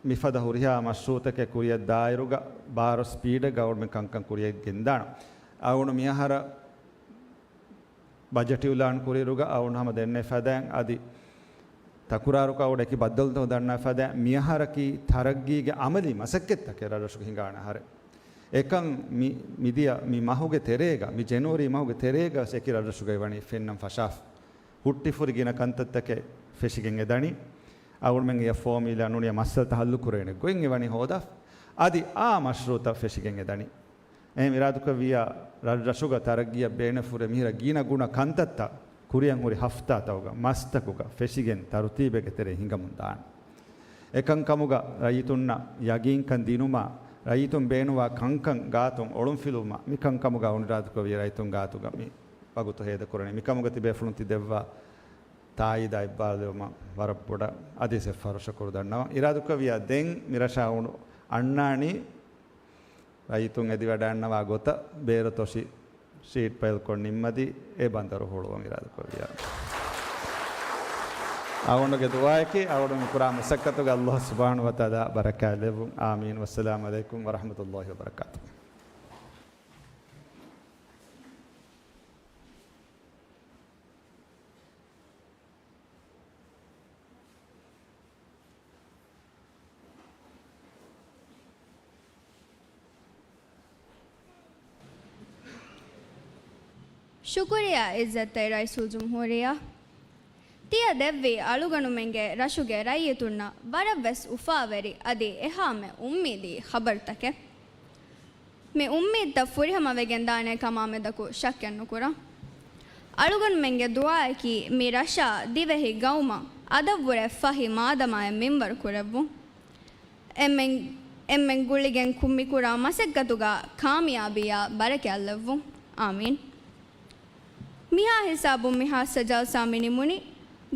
މިފަދަ ހުރިހާ މަޝްރޫއުތަކެއް ކުރިއަށް ދާއިރުގަ ބާރު ސްޕީޑެއްގަ އަޅުގަނޑުމެން ކަންކަން ކުރިއަށް ގެންދާނަން. އަޅުގަނޑު މިއަހަރަށް ބަޖެޓް އިއުލާން ކުރިއިރުގަ އަޅުގަނޑު ހަމަ ދެންނެވި ފަދައިން އަދި ތަކުރާރުކޮށް އަޅުގަނޑު އެކި ބައްދަލުތައް ދަންނަވި ފަދައިން މިއަހަރަކީ ތަރައްގީގެ އަމަލީ މަސައްކަތްތަކެއް ރަށްރަށުގަ ހިނގާނެ އަހަރެއް. އެކަން މި، މިދިޔަ މި މަހުގެ ތެރޭގަ، މި ޖެނުއަރީ މަހުގެ ތެރޭގަ ވެސް އެކި ރަށްރަށުގައި ވަނީ ފެންނަން ފަށާފަ. ހުއްޓިފުރި ގިނަ ކަންތައްތަކެއް ފެށިގެން އެދަނީ. އަޅުގަނޑުމެން އެ ފޯމިއްލާ ނޫނީ މައްސަލަތައް ހައްލު ކުރޭނެ ގޮތް އެވަނީ ހޯދާފަ. އަދި އާ މަޝްރޫއުތައް ފެށިގެން އެދަނީ. އެހެން އިރާދަކުރެއްވިއްޔާ ރަށްރަށުގަ ތަރައްގީއަށް ބޭނުންފުރި މިހިރަ ގިނަ ގުނަ ކަންތައްތައް ކުރިއަށް ހުރި ހަފްތާތަކުގަ މަސްތަކުގަ ފެށިގެން ތަރުތީބެއްގެ ތެރެއިން ހިނގަމުން ދާނެ. އެކަންކަމުގަ ރައްޔިތުންނަށް ޔަގީންކަން ދިނުމާ، ރައްޔިތުން ބޭނުންވާ ކަންކަން ގާތުން އޮޅުންފިލުވުމަށް މިކަންކަމުގަ އަޅުގަނޑު އިރާދަކުރެއްވިއްޔާ ރައްޔިތުން ގާތުގަ މި ވަގުތު ހޭދަކުރަނީ. މިކަމުގަ ތިބޭފުޅުން ތި ދެއްވާ ތާއީދާ އެއްބާރުލެވުމަށް ވަރަށް ބޮޑަށް އަދިވެސް އެއްފަހަރު ޝުކުރު ދަންނަވަން. އިރާދަކުރެއްވިއްޔާ ދެން މިރަށަށް އަޅުގަނޑު އަންނާނީ ރައްޔިތުން އެދިވަޑައިގަންނަވާ ގޮތަށް ބޭރު ތޮށި ޝީޓް ޕައިލްކޮށް ނިންމަދީ އެ ބަނދަރު ހުޅުވަން އިރާދަކުރެއްވިއްޔާ. އަޅުގަނޑުގެ ދުޢާއަކީ އަޅުގަނޑު މި ކުރާ މަސައްކަތުގަ ﷲ ސުބްޙާނަހޫ ވަތަޢާލާ ބަރަކާތް ލެއްވުން. އާމީން. ވައްސަލާމު ޢަލައިކުމް ވަރަޙްމަތުﷲ ވަބަރަކާތުހު. ޝުކުރިއްޔާ ޢިއްޒަތްތެރި ރައީސުލްޖުމްހޫރިއްޔާ. ތިޔަ ދެއްވީ އަޅުގަނޑުމެންގެ ރަށުގެ ރައްޔިތުންނަށް ވަރަށްވެސް އުފާވެރި އަދި އެހާމެ އުއްމީދީ ޚަބަރުތަކެއް. މި އުއްމީދުތައް ފުރިހަމަވެގެން ދާނެ ކަމާމެދަކު ޝައްކެއް ނުކުރަން. އަޅުގަނޑުމެންގެ ދުޢާއަކީ މި ރަށާ ދިވެހި ގައުމަށް އަދަށްވުރެ ފަހި މާދަމާއެއް މިންވަރު ކުރެއްވުން. އެންމެން، އެންމެން ގުޅިގެން ކު-، މިކުރާ މަސައްކަތުގަ ކާމިޔާބީއާ ބަރަކާތްލެއްވުން. އާމީން. މިހާ ހިސާބުން މި ޚާއްޞަ ޖަލްސާ މި ނިމުނީ.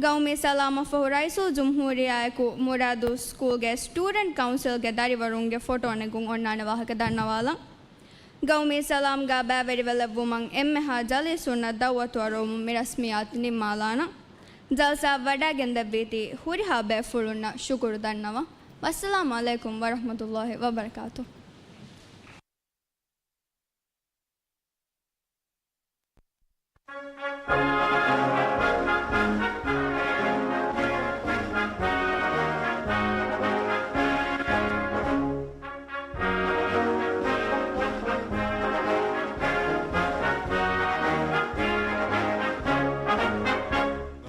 ގައުމީ ސަލާމަށްފަހު ރައީސުލްޖުމްހޫރިއްޔާއެކު މުރާދު ސްކޫލްގެ ސްޓޫޑެންޓް ކައުންސިލްގެ ދަރިވަރުންގެ ފޮޓޯ ނެގުން އޮންނާނެ ވާހަކަ ދަންނަވާލަން. ގައުމީ ސަލާމްގަ ބައިވެރިވެލެއްވުމަށް އެންމެހާ ޖަލީސުންނަށް ދަޢުވަތު އަރުވަމުން މި ރަސްމިއްޔާތު ނިންމާލާނަން. ޖަލްސާ ވަޑައިގެންދެއްވީތީ ހުރިހާ ބޭފުޅުންނަށް ޝުކުރު ދަންނަވަން. ވައްސަލާމު ޢަލައިކުމް ވަރަޙްމަތުﷲ ވަބަރަކާތުހު.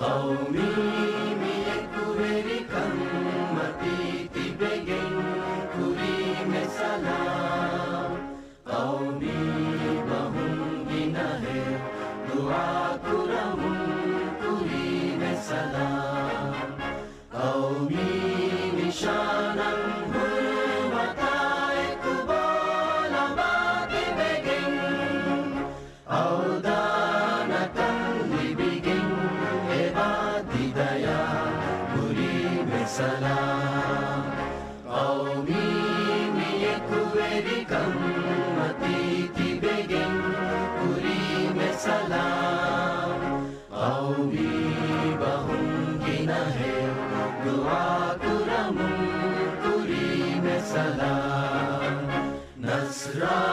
ޤައުމީ މި އެކުވެރިކަން މަތީ ތިބެގެން ކުރީމެ ސަލާމް. ޤައުމީ ބަހުން ގިނަހެއް ދުޢާ ކުރަމުން ކުރީމެ ސަލާމް. ޤައުމީ ނިޝާނަށް ހުރުމަތާ އެކު ބޯ ލަނބާ ތިބެގެން، އަވްދާނަކަން ލިބިގެން އެބާ ތިދަޔާ ކުރީމެ ސަލާމް. ޤައުމީ މި އެކުވެރިކަން މަތީ ތިބެގެން ކުރީ ނަޞްރާ